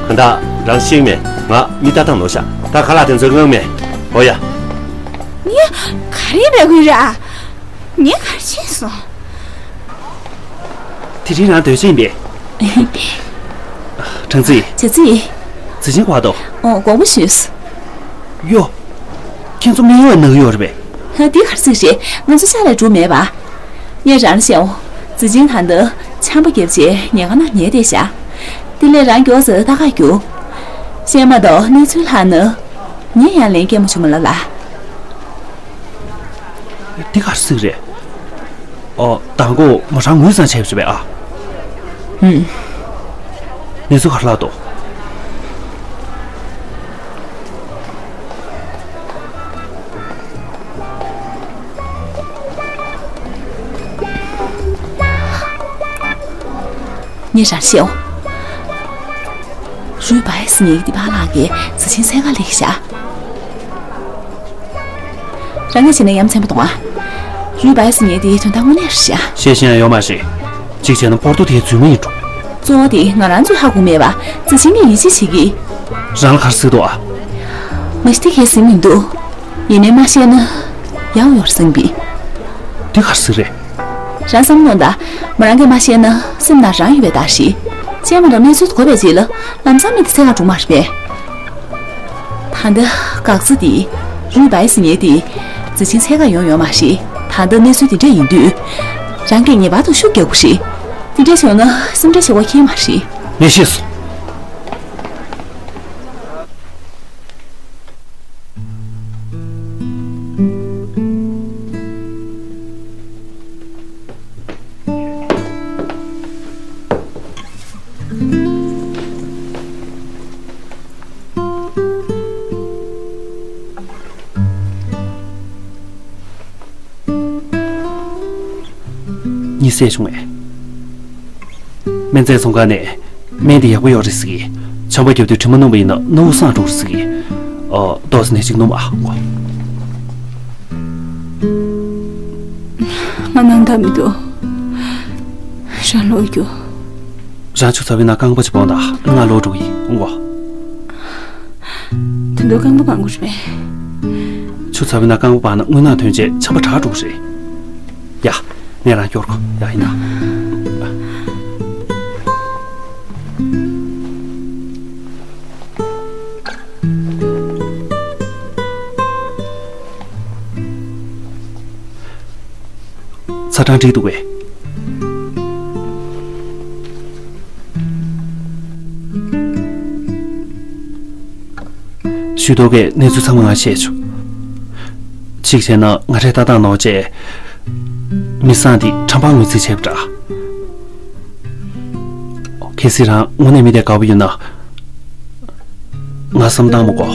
གང་ལྟར་རང་ཤེས་མེད། ང་མི་ལྟ་སྟངས་ནོར་ཤག་ད་ཁ་ལག་དེ་ཚོ་མངགས་མེད། འོ་ཡ། ངས་ག་རེ་བྱས་དགོས་རེད་ཨ། ངས་ག་རེ་བྱས་སོང་། དེ་རིང་རང་སྡོད་ཆེན་པས། ཁྲང་ཙི། ཅེ་ཙི། ཙི་ཆིང་ཁ་ཏོ། ཨོ། དགོངས་པ་ཞུས། ཡོ། ཁྱེད་ཚོ་མི་ཡོད་ནག་ཡོད་རེད་པས། ཧ། འདི་ག་རེ་ཟེར་རེད། ང་ཚོ་ཤག་ལས་འགྲོ་མེད་པ། ངས་རང་ལ་བཤད་འོ། ཙི་ཆིང་ད་ལྟ་ཆམ་པ་བརྒྱབ་བྱས་ཉལ་ཁང་ནང་ཉལ་བསྡད་ཤག་དེ་ལས་རང་མགྱོགས་ཙམ་ལྟ་ག་རྒྱུགས། བཤད་མ་གཏོགས་གནས་ཚུལ་ལྷག་ན། ངས་ཡང་ལན་སྐྱེལ་མ་བྱུང་མ་ལ་ལ། འདི་ག་རེ་ཟེར་རེད། ཨོ། མདང་དགོང་མོ་རང་ངུས་ཙང་བྱས་པ་རེད་པས་ཨ། ཧུམ། གནས་ཚུལ་ག་རེ་ལྷག་འདུག་ངས་རང་བཤད་འོ། རུས་སྦལ་ཟེར་མཁན་གྱི་འདི་པཱ་ལགས་ཀྱིས་ཙི་ཆིང་འཚོལ་ག་སླེབས་ཤག་རང་གིས་བྱས་ན་ཡ་མཚན་པོ་གཏོང་ཨ། རུས་སྦལ་ཟེར་མཁན་དེའི་དོན་དག་དངོས་གནས་རེད་ཤག་བཤད་ཤེས་ཡ་ཡོད་མ་རེད། གཅིག་བྱས་ན་པོར་ཏོ་དེའི་རྫུན་མ་ཡིན་འགྲོ། གཙོ་བོ་དེ་ང་རང་ཚོས་ཧ་གོ་མེད་པ། ཙི་ཆིང་གིས་ཡིད་ཆེས་བྱེད་ཀྱི། རང་ལ་ག་རེ་ཟེར་འདུག་ཨ། མ་གཞི་དེ་གས་ཟིན་མི་འདུག་ཡིན་ནའི་མ་བཤད་ན་ཡག་ཡོད་བསམ་གི། དེ་ག་རེ་ཟེར་རེད། རང་བསམ་བློ་ད། མོ་རང་གིས་མ་བཤད་ན་སེམས་ནང་རང་ཡོད་པའི་རྟགས་ཤིག་བཤད་མ་གཏོགས་གནས་ཚུལ་གོ་བའི་རྗེས་ལ་ལམ་སང་མི་དེ་འཚོལ་ག་འགྲོ་མ་རེད་པས། ད་ལྟ་འགག་རྩ་དེ། རུས་སྦལ་ཟེར་མཁན་དེ། ཙི་ཆིང་འཚོལ་ག་ཡོང་ཡོད་མ་རེད། ད་ལྟ་གནས་ཚུལ་དེ་འདྲ་ཡིན་དུས། རང་གིས་ངེས་པར་དུ་ཤུགས་རྒྱག་དགོས་རེད། དེ་འདྲ་བྱུང་ན་སེམས་ཁྲལ་བྱེད་དགོས་ཁེལ་མ་རེད། ངས་ཤེས་སོང་། གཉིད་སད་བྱུང་ངས། སྨན་རྫས་ཚོང་ཁང་ནས་སྨན་དེ་ཡག་པོ་ཡོད་རེད་ཟེར་གི། ཆམ་པ་བརྒྱབ་དུས་དྲི་མ་སྣོམ་པ་ཡིན་ན་སྣུག་བསང་འགྲོ་རེད་ཟེར་གི། ཨོ། ཏོག་ཙམ་ནས་ཅིག་སྣོམ་ཨ། ང་སྣང་དག་མི་འདུག་རང་ལོག་རྒྱུ། རང་ཆུ་ཚ་བའི་ནང་རྐང་པ་ཅིག་སྤོང་དང་ང་ལོག་འགྲོ་གི་ཡིན། འོང་གོ། དེ་འདུག་རྐང་པ་སྤང་དགོས་རེད་པས། ཆུ་ཚ་བའི་ནང་རྐང་པ་སྤང་ན་རྔུལ་ནག་ཐོན་རྗེས་ཆམ་པ་དྲག་འགྲོ་གི་རེད། ཡ། ངས་རང་སྐྱོར་གོ། ཡ། ཡིན་ད། ཚ་གྲང་འགྲིག་འདུག་གས། ཞུས་ཐོག་གས་གནས་ཚུལ་ཚང་མ་ང་བཤད་བྱུང་། གཅིག་བྱས་ན་ང་འདྲས་ལྟ་སྟངས་ནོར་བྱས། མི་བཟང་འདི་ཁྲམ་པ་ངོས་འཛིན་བྱས་པ་འདྲ། གལ་སྲིད་རང་དངོས་གནས་མི་དེ་དགའ་པོ་ཡོད་ན། ང་བསམ་བཏང་མ་དགོས།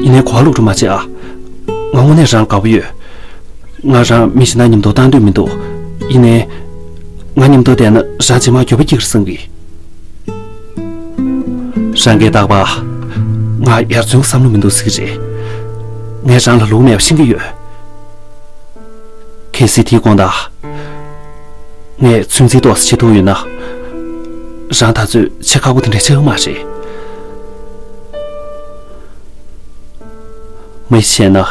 ཡིན་ནའི་གོ་བ་ལོག་འགྲོ་མ་བྱེད་ཨ། ང་དངོས་གནས་རང་ལ་དགའ་པོ་ཡོད། ང་རང་མི་གཞན་དང་མཉམ་དུ་བཏང་འདོད་མི་འདུག་ཡིན་ནའི། ང་མཉམ་དུ་བསྡད་ན་རང་རྗེས་མ་འགྱོད་པ་སྐྱེ་གི་རེད་བསམ་གི། རང་གིས་རྟག་པར་ང་ཡར་བརྩོན་བསམ་བློ་མི་འདུག་ཟེར་གི་རེད། ངས་རང་ལ་ལུགས་མེད་པ་ཤེས་ཀྱི་ཡོད། གལ་སྲིད་དེའི་དགོངས་དག་ངས་ཚོད་འཛིན་ཏོག་ཙམ་བྱེད་ཐུབ་ཡོད་ན། རང་ད་ཚོད་བྱེད་ཁག་པོ་དེ་འདྲ་ཆགས་ཀྱི་མ་རེད། མ་གཞི་བྱས་ན། མཚན་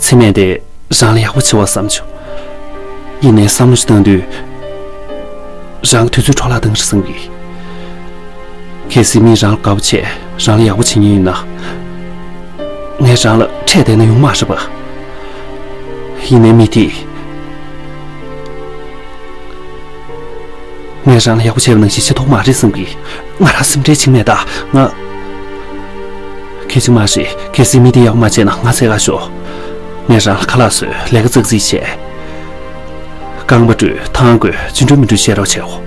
སྨད་དེ་རང་ལ་ཡག་པོ་བྱེད་པ་བསམ་བྱུང་། ཡིན་ནའི་བསམ་བློ་ཞིག་བཏང་དུས། རང་གི་དུས་ཚོད་འཕྲོ་བརླག་བཏང་གི་རེད་བསམ་གི། གལ་སྲིད་མིས་རང་ལ་དགའ་པོ་བྱས་རང་ལ་ཡག་པོ་བྱེད་མཁན་ཡིན་ན། ངས་རང་ལ་འཕྲད་བསྡད་ན་ཡོང་མ་རེད་པ། ཡིན་ནའི་མི་དེས། ངས་རང་ལ་ཡག་པོ་བྱས་པ་ནང་བཞིན་བྱེད་ཐུབ་མ་རེད་བསམ་གི། ང་རང་སེམས་ཁྲལ་བྱེད་མེད་ད་ང་། གལ་ཆེན་མ་རེད། གལ་སྲིད་མི་དེ་ཡག་པོ་མ་བྱས་ན་ང་འཚོལ་ག་ཤོག་ངས་རང་ལ་ཁ་ལག་བཟོས། ལས་ཀ་ཙག་ཙིག་བྱས། རྐང་པ་བཀྲུས། ཐང་བསྐོལ། བརྫུན་སྒྲུག་མི་འགྲུལ་བཤད་རོགས་བྱས་འོ།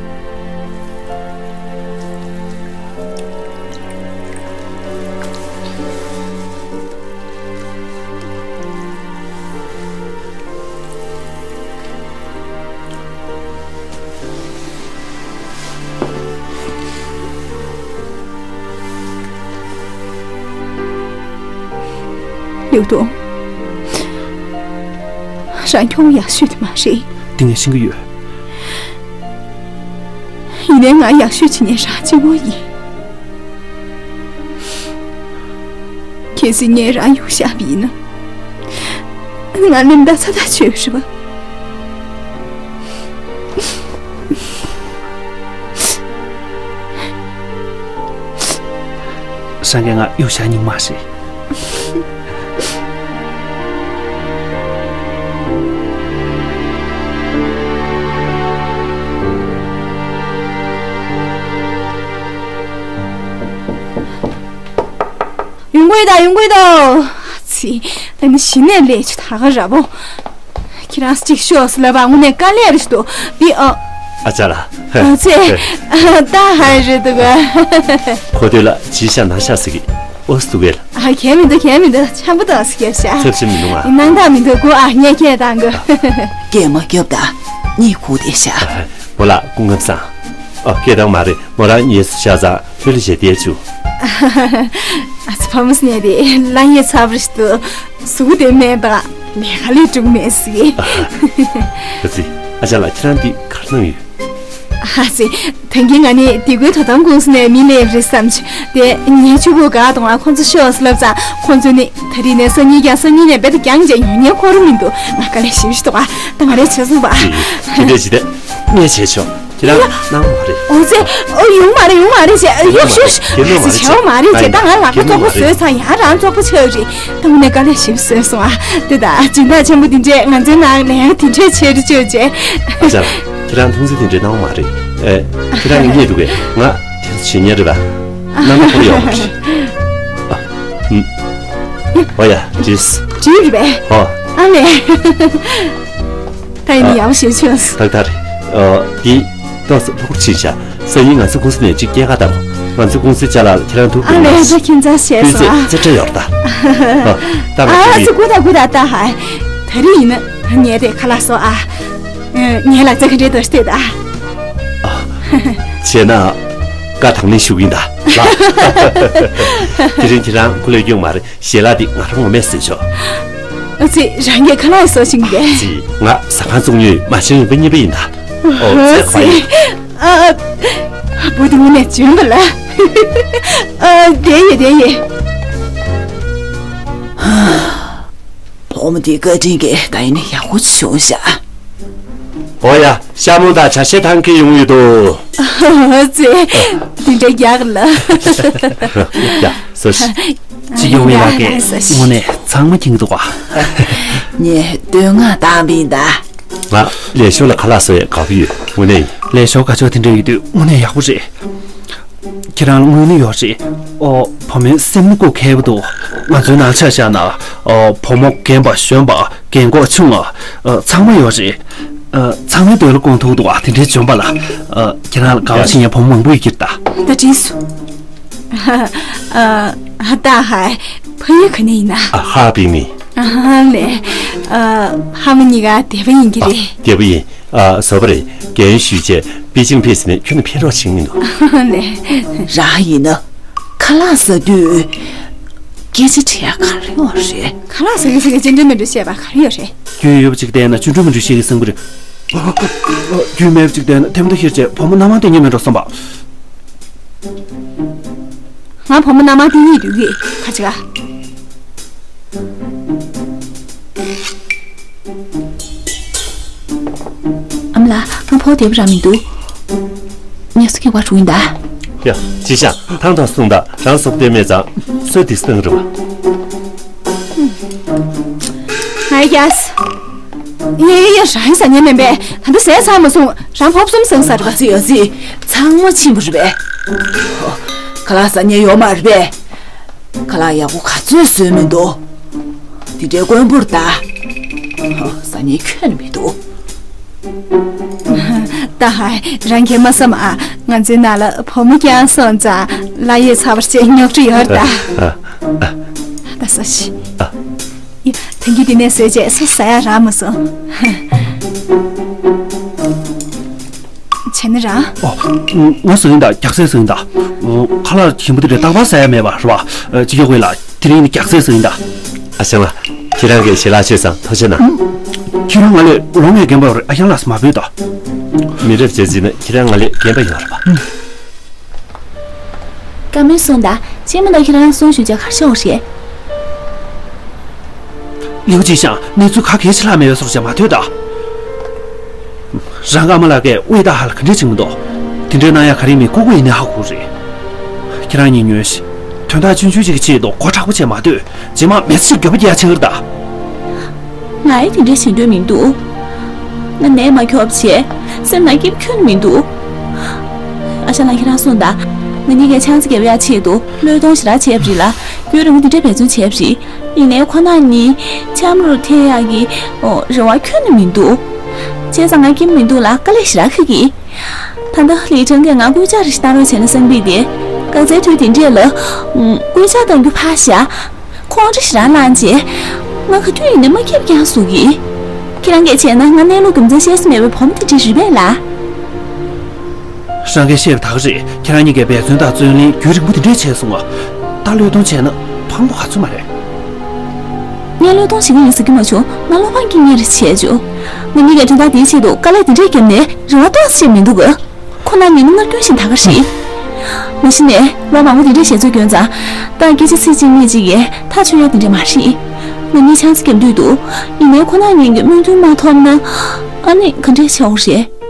ལིའུ་ཏུང་། རང་ཁྱོན་ཡག་ཤོས་དེ་མ་རེད། དེ་ངས་ཤེས་ཀྱི་ཡོད། ཡིན་ནའི་ང་ཡག་ཤོས་བྱེད་མཁན་རང་གཅིག་པོ་ཡིན། གལ་སྲིད་ངས་རང་གཡུག་བཞག་པ་ཡིན་ན། ང་ལན་ད་ཚ་ཐག་ཆོད་རེད་པ། སངས་རྒྱས་ང་གཡུག་བཞག་སྙིང་མ་ཞེ། ཡོང་གི་ཡོད་ད། ཡོང་གི་ཡོད་ད། ཚི། ད་ནི་གཞི་ནས་ལས་ཆུ་ད་ག་ར་བོ། ཁྱེད་རང་གཅིག་ཤོག་ཟེར་ལབ་པ་དངོས་གནས་དཀའ་ལས་རེད་འདུག་འདི་ཨ། ཨ་ཅག་ལགས། ཨ་ཙེ། ད་ཧ་རེད་འདུག་ག་ཁོ་ཐོས་ལ་ཇི་ཤ་ན་ཤ་ཟེར་གི། ཨོ་སི་འདུག་གས་ལ། ཨ། གལ་མི་འདུག་གལ་མི་འདུག་འཆམ་པོ་ཏོག་ཙམ་རྒྱབ་ཤག་ཚབ་ཆེན་མི་འདུག་ཨ། སྣང་དག་མི་འདུག་གོ་ཨ། ངས་སྐད་བཏང་གི། སྐད་མ་རྒྱབ་ད། གཉིད་ཁུག་བསྡད་ཤག་མོ་ལགས་སྐུ་ཁམས་བཟང་། ཨ། སྐད་བཏང་མ་རེད། མོ་རང་གཉིད་སུ་ཤ་ཚ་ཐོལ་ལེ་བྱས་བསྡད་བྱུང་། ཨ་ཙི། ཕ་མ་སུ་ནས་དེ་ལ་ཡེ་ཚབ་རེད་འདུག་གཟུགས་དེ་མེད་པ། ལས་ཀ་ལས་སྒྲུབ་མེད་ཟེར། ཨ་ཙི། ཨ་ཅག་ལགས། ཁྱེད་རང་འདི་ག་རེ་གནང་ཡོད། ཨ་ཙི། ད་གིན་ང་ནི་དེ་གོའི་དོ་དམ་ཀུང་སི་ནས་མི་སླེབས་རེད་བསམ་བྱུང་། དེ་ངའི་ཕྲུ་གུ་ག་དང་ང་ཁོང་ཚོ་ཤོག་ཟེར་ལབ་ཙང་ཁོང་ཚོ་ནི་ད་རེས་ནས་སང་ཉིན་རྐྱང་སང་ཉིན་ནས་རྦད་དེ་རྐྱང་རྐྱང་ཡོང་མཁན་ཁོ་རང་མི་འདུག་ང་དཀའ་ལས་ཞེ་པོ་ཞིག་འདུག་ཨ། ད་ང་རེ་བྱས་སོང་བ། དེ་འདྲ་ཞིག་དེ་ངས་བྱས་ཆོག་ཁྱེད་རང་གནང་བ་རེད། ཨོ་ཙེ། ཨོ། ཡོང་མ་རེད། ཡོང་མ་རེད་ཅེས། ཨ། ཡོང་མ་རེད། ཡོང་མ་རེད། ཨ་ཙི། བྱས་མ་རེད་ཅེས། ད་ང་ལག་པ་བཙོག་པོ་བཟོས་ཚར། ཡང་རང་བཙོག་པོ་ཆགས་རེད། ད་དངོས་གནས་དཀའ་ལས་ཞིག་བཟོས་སོང་ཨ། དེ་ད་སྦྱིན་བདག་ཆེན་པོ་དེ་འདྲས་ང་ཚོའི་ནང་ལས་ཀ་དེ་འདྲས་བྱེད་རེ་བྱོས་བྱས། ཨ་ཅག་ཁྱེད་རང་མཐོང་ཚུལ་དེ་འདྲས་གནང་བ་མ་རེད། ཨེ། ཁྱེད་རང་གིས་རྙེད་འདུག་གས། ང་དེ་ཚོ་བྱེད་མཁན་རེད་པ། རྣམ་པ་ཁོ་རེ་ཡོང་བ་རེད། ཨ། ཨུམ། ཨོ་ཡ། བྲིས། བྲིས་རེད་པས། ཨོ། ཨ་མས། ད་ཡིན་ཡག་པོ་ཞེ་ཆོས། ཐག་ཐག་རེད། ཨ། འདི་ཏོག་ཙམ་ལྷུག་ཕྱིན་ཤག་སང་ཉིན་ང་ཚོ་ཀུང་སི་ནས་གཅིག་སྐྱེལ་ག་བཏང་གོ། ང་ཚོའི་ཀུང་སིའི་ཅ་ལག་ལ་ཁྱེད་རང་ཐུག་ཨ་ལས་ད་ཁྱིམ་ཚང་བཤད་སོང་ཨ། ཙེ་ཏྲ་ཡོད་ད། ཨ་ད་ང་ཨ་ཚོ་གུ་ད་གུ་ད་ད་ཧའི། ད་རིང་ཡིན་ན་ངས་དེ་ཁ་ལག་བཟོ་ཨ། ངའི་ལག་རྩལ་ག་འདྲའི་འདུག་ལྟོས་ད། བྱས་ན་བཀའ་དང་ལེན་ཞུ་གི་ཡིན་ད། ལགས། དེ་རིང་ཁྱེད་རང་ཁོ་ལས་སྐྱོན་མ་རེད། ཞལ་ལག་འདི་ང་རང་ངོ་མས་བཟོས་ཆོག་ཨ་ཙི་རང་གིས་ཁ་ལག་བཟོ་ཤིང་གི་ཙི་ང་ཟ་ཁང་བཙོང་ཉོས་མ་བྱན་རིན་པོ་གཉིས་པ་ཡིན་ད། ཨོ་ཙི་ཁ་ཡིན། ཨ་བུ་དེ་དངོས་གནས་འཇོན་པ་ལ། ཨ་བསྡད་ཡོད་བསྡད་ཡོད། བུ་མོ་འདི་བཀའ་དྲིན་གྱིས་ད་ཡིན་ན་ཡག་པོ་བྱུང་ཤག་ཨོ་ཡ། ཤ་མོ་དང་ཇ་ཤེད་ཐང་གི་ཡོང་ཡོད་དོ། ཨ་ཙི། དེ་འདྲ་རྒྱག་ལ། ཡ་སོ་ཤི། ཅི་ཡོང་ཡ་གི་ཨ་ཡ་སོ་ཤི། དངོས་གནས་ཚང་མ་མཁྱེན་གི་འདུག་ག་ངས་བསྟོད་བསྔགས་བཏང་བ་ཡིན་ད། ང་ལས་ཞོར་ལ་ཁ་ལག་བཟོ་ཡས་དགའ་པོ་ཡོད་དངོས་གནས་ཡིན། ལས་ཞོར་དགའ་ཕྱོགས་དེ་འདྲ་ཡོད་དུས་དངོས་གནས་ཡག་པོ་རེད། ཁྱེད་རང་ལ་དངོས་གནས་ཡོད་རེད། ཨོ། བུ་མོའི་སེམས་ནི་ཀུ་མཁས་པོ་འདུག་ང་ཚོའི་ནང་ཆ་བཞག་ན། ཨོ། བུ་མོ་རྒན་པ་གཞོན་པ་རྒན་འཁོགས་ཆུང་བ། ཨ། ཚང་མ་ཡོད་རེད། ཨ། ཚང་མའི་འདོད་བློ་སྐོང་ཐུབ་འདུག་ཨ། དེ་འདྲའི་འཇོན་པ་ལ། ཨ། ཁྱེད་རང་ལ་དགའ་བ་བྱེད་མཁན་བུ་མོ་མང་པོ་ཡོད་ཀྱི་རེད་ད། ད་དྲིས་སོ། ཨ། ད་ཧའི། ཕ་ཡུལ་ག་ནས་ཡིན་ན། ཨ། ཧ་པིང་ནས། ཨ་ལེ། ཨ། ཕ་མ་གཉིས་ཀ་སྡེ་པ་ཡིན་གྱི་རེད། སྡེ་པ་ཡིན། ཨ། བཟོ་པ་རེད། རྒན་ཞུས་བྱས་པེ་ཅིང་ཕེབས་ཟིན་ནས་ཁྱོན་ནས་ཕེབས་རོགས་བྱེད་ཀྱི་མི་འདུག་ཨ་ལེ། རང་ཡིན་ན་ཁ་ལག་ཟ་དུས་སྐད་ཆ་དྲི་ཡ་ག་རེ་ཡོད་རེད། ཁ་ལག་ཟ་གི་ཟ་གི་ཅི་འདྲ་མི་འདྲ་བཤད་པ་ག་རེ་ཡོད་རེད། རྒྱུས་ཡོད་པ་ཅིག་བལྟས་ན་ཅི་འདྲ་མི་འདྲ་བཤད་ཀྱི་བསམ་གི་རེད། རྒྱུས་མེད་པ་ཅིག་བལྟས་ན་ཐེམ་ཐོ་ཁྱེར་བྱས་བུ་མོ་མནའ་མ་སྟེར་མཁན་མིན་འགྲོ་བསམ་པ། ང་བུ་མོ་མནའ་མ་སྟེར་མཁན་འདུག་གི་ཁ་ཅིག་ཨ། ཨ་མ་ལགས། ང་ཕོ་བདེ་པོ་རང་མི་འདུག་ངལ་གསོ་གི་བར་འགྲོ་ཡིན་ད། ཡ། ཅི་ཤག་ཐང་ཐང་གསུངས་ད། རང་སོབ་བསྟན་མེད་ཙང་སོས་དིག་སྟེང་རུ་བ། ང་ཡ་ཡ་ཡ། རང་ཟ་ཉན་མེད་པས་ད་ལྟ་ཟས་ཚང་མ་སོང་། རང་ཕོབ་གསུམ་སང་ཟ་རུ་བ། ཨ་ཙི་ཨ་ཙི། ཚང་མ་ཕྱིན་པ་རེད་པས། ཁ་ལག་ཟ་ཉན་ཡོད་མ་རེད་པས། ཁ་ལག་ཡག་པོ་ག་ཚོད་བཟོས་མི་འདུག་དེ་འདྲའི་དཀོན་པོར་ལྟ། ཟ་ཉན་ཁྱོན་ནས་མི་འདུག་ད་ཧ། རང་གིས་མ་བསམ་ཨ། ང་ཚོའི་ནང་ལ་བུ་མོ་རྐྱང་སོང་ཙང་ལ་ཡོད་ཚ་བར་བྱས་རྙོག་དྲ་ཡོད་ད། ད་ས་ཤི། ཡ། ཐེངས་གི་འདི་ནས་བཟོས་རྗེས་སུ་ཟ་ཡ་རག་མ་སོང་། བྱས་ན་རང་། ཨོ། ང་བཟོ་ཡིན་ད། རྒྱགས་སེ་བཟོ་ཡིན་ད། ཁ་ལག་ཞིམ་པོ་དེ་འདྲ་རྟག་པར་ཟ་ཡ་མེད་པ་རེད་པ། ཅི་ཡོད་དགོས་ལ། དེ་རིང་ནི་རྒྱགས་སེ་བཟོ་ཡིན་ད། ཨ་ཞང་ལགས། ཁྱེད་རང་གིས་ཞལ་ལག་མཆོད་ཙང་ཐུགས་རྗེ་གནང་། ཁྱེད་རང་ང་ལས་ལོ་ངའི་རྒན་པ་རེད། ཨ་ཞང་ལགས་སུ་མ་འབོད་ད། མི་རབས་བྱས་ཟིན་ན་ཁྱེད་རང་ང་ལས་རྒན་པ་ཡོད་རེད་པ། བཀའ་མོལ་གསུངས་དང་། ཅི་མི་འདུག་ཁྱེད་རང་གསུང་ཞུ་བྱ་གར་ཤོག་རེད། ལིའུ་ཅི་ཤང་གནས་ཚུལ་ག་གེ་ཆེ་ལྷག་མེད་པའི་བཟོ་བྱ་མ་ཐོས་དང་། རང་ག་མ་ལགས་ཀས་དབུས་ད་ཧ་ལ་ག་འདྲས་བྱེད་མི་འདུག་དེ་འདྲའི་གནང་ཡ་ག་རེ་མིན་ཁུག་པ་ཡིན་ནའི་ཧ་གོ་རེད། ཁྱེད་རང་གཉིས་ཉོན་ཞིག་དོན་དག་ཆུང་ཆུང་ཅིག་གི་ཆེད་དུ་མགོ་མཁྲེགས་པོ་བྱས་མ་ཐོས། རྗེས་མ་མི་ཚེ་འགྱོད་པ་རྒྱག་ཆེན་གི་རེད་ད། ང་ཡི་དེ་འདྲ་བྱེད་འདོད་མི་འདུག་ང་ནད་མ་ཁྱོབ་བྱས་སེམས་ནང་སྐྱིད་པོ་ཁྱོན་མི་འདུག་ཨ་ཞང་ལགས་ཁྱེད་རང་གསུངས་དང་། ང་གཉིས་ཀས་ཆང་ས་བརྒྱབ་ཡག་ཆེད་དུ་བློས་གཏོང་ཞེ་དྲག་བྱས་པ་རེད་ལ། རྒྱུན་རིང་པོ་འདི་འདྲ་འབད་བརྩོན་བྱས་པ་རེད། ཡིན་ནའི་ཁོ་ན་གཉིས་འཆམ་རུ་འཐེན་ཡག་གི་རེ་བ་ཁྱོན་ནས་མི་འདུག་བྱས་ཙང་ང་སྐྱིད་པོ་མི་འདུག་ལ་དཀའ་ལས་ཞེ་དྲག་ཁག་གི། ད་ལྟ་ལི་ཁྲང་གིས་ང་སྐུལ་ལྕག་རེ་ཞིག་བཏང་རོགས་བྱས་ན་བསམ་གི་དེ། སྐབས་འཚོལ་དུས་དེ་འདྲས་ལ། སྐུལ་ལྕག་གཏོང་རྒྱུ་ཕར་བཞག་ཁོང་ཁྲོ་ཞེ་དྲག་ལངས་བྱས། ང་ག་དུས་ཡིན་ནའི་མ་སྐྱིད་པ་རྐྱང་བཟོ་གི། ཁྱེད་རང་གིས་བྱས་ན་ང་གནས་ལུགས་རྒྱུ་མཚན་ཤེས་ས་མེད་པའི་བུ་མོ་དེ་འདྲ་རེད་པས་ལགས། རང་གིས་བཤད་པ་ད་ག་རེད། ཁྱེད་རང་གཉིས་ཀས་འབད་བརྩོན་དང་བརྩོན་ལེན་རྒྱུན་རིང་པོ་དེ་འདྲས་བྱས་སོང་ང་། ད་བློས་གཏོང་བྱས་ན་ཕངས་པོ་ག་ཚོད་མ་རེད། ངས་བློས་གཏོང་བྱེད་ཀྱི་ཡིན་ཟེར་གྱི་མ་བྱུང་། ང་བློ་ཕངས་ཀྱི་གཉེར་བྱས་བྱུང་། ང་གཉིས་ཀས་དོན་དག་དེའི་ཆེད་དུ་དཀའ་ལས་དེ་འདྲས་བརྒྱབ་ནས་རེ་བ་ཏོག་ཙམ་བྱས་མི་འདུག་ག་ཁོ་ན་ཉིད་ནི་ངར་སྐྱོན་ཞིག་ད་ག་རེད། མ་གཞི་ནས་ལོ་མང་པོ་དེ་འདྲས་ཞེ་ཚོད་སྐྱོན་ཙང་། ད་སྐད་ཆ་ཚིག་གཅིག་གཉིས་གཅིག་གིས་ཐག་ཆོད་ཡ་དེ་འདྲས་མ་རེད། ང་གཉིས་ཆང་ས་བརྒྱབ་འདོད་འདུག་ཡིན་ནའི་ཁོ་ན་ཉིད་ཀྱི་སྨོན་འདུན་མ་ཐོབ་ན། ཨ་ནི་ག་འདྲས་བྱ་འོ་རེད།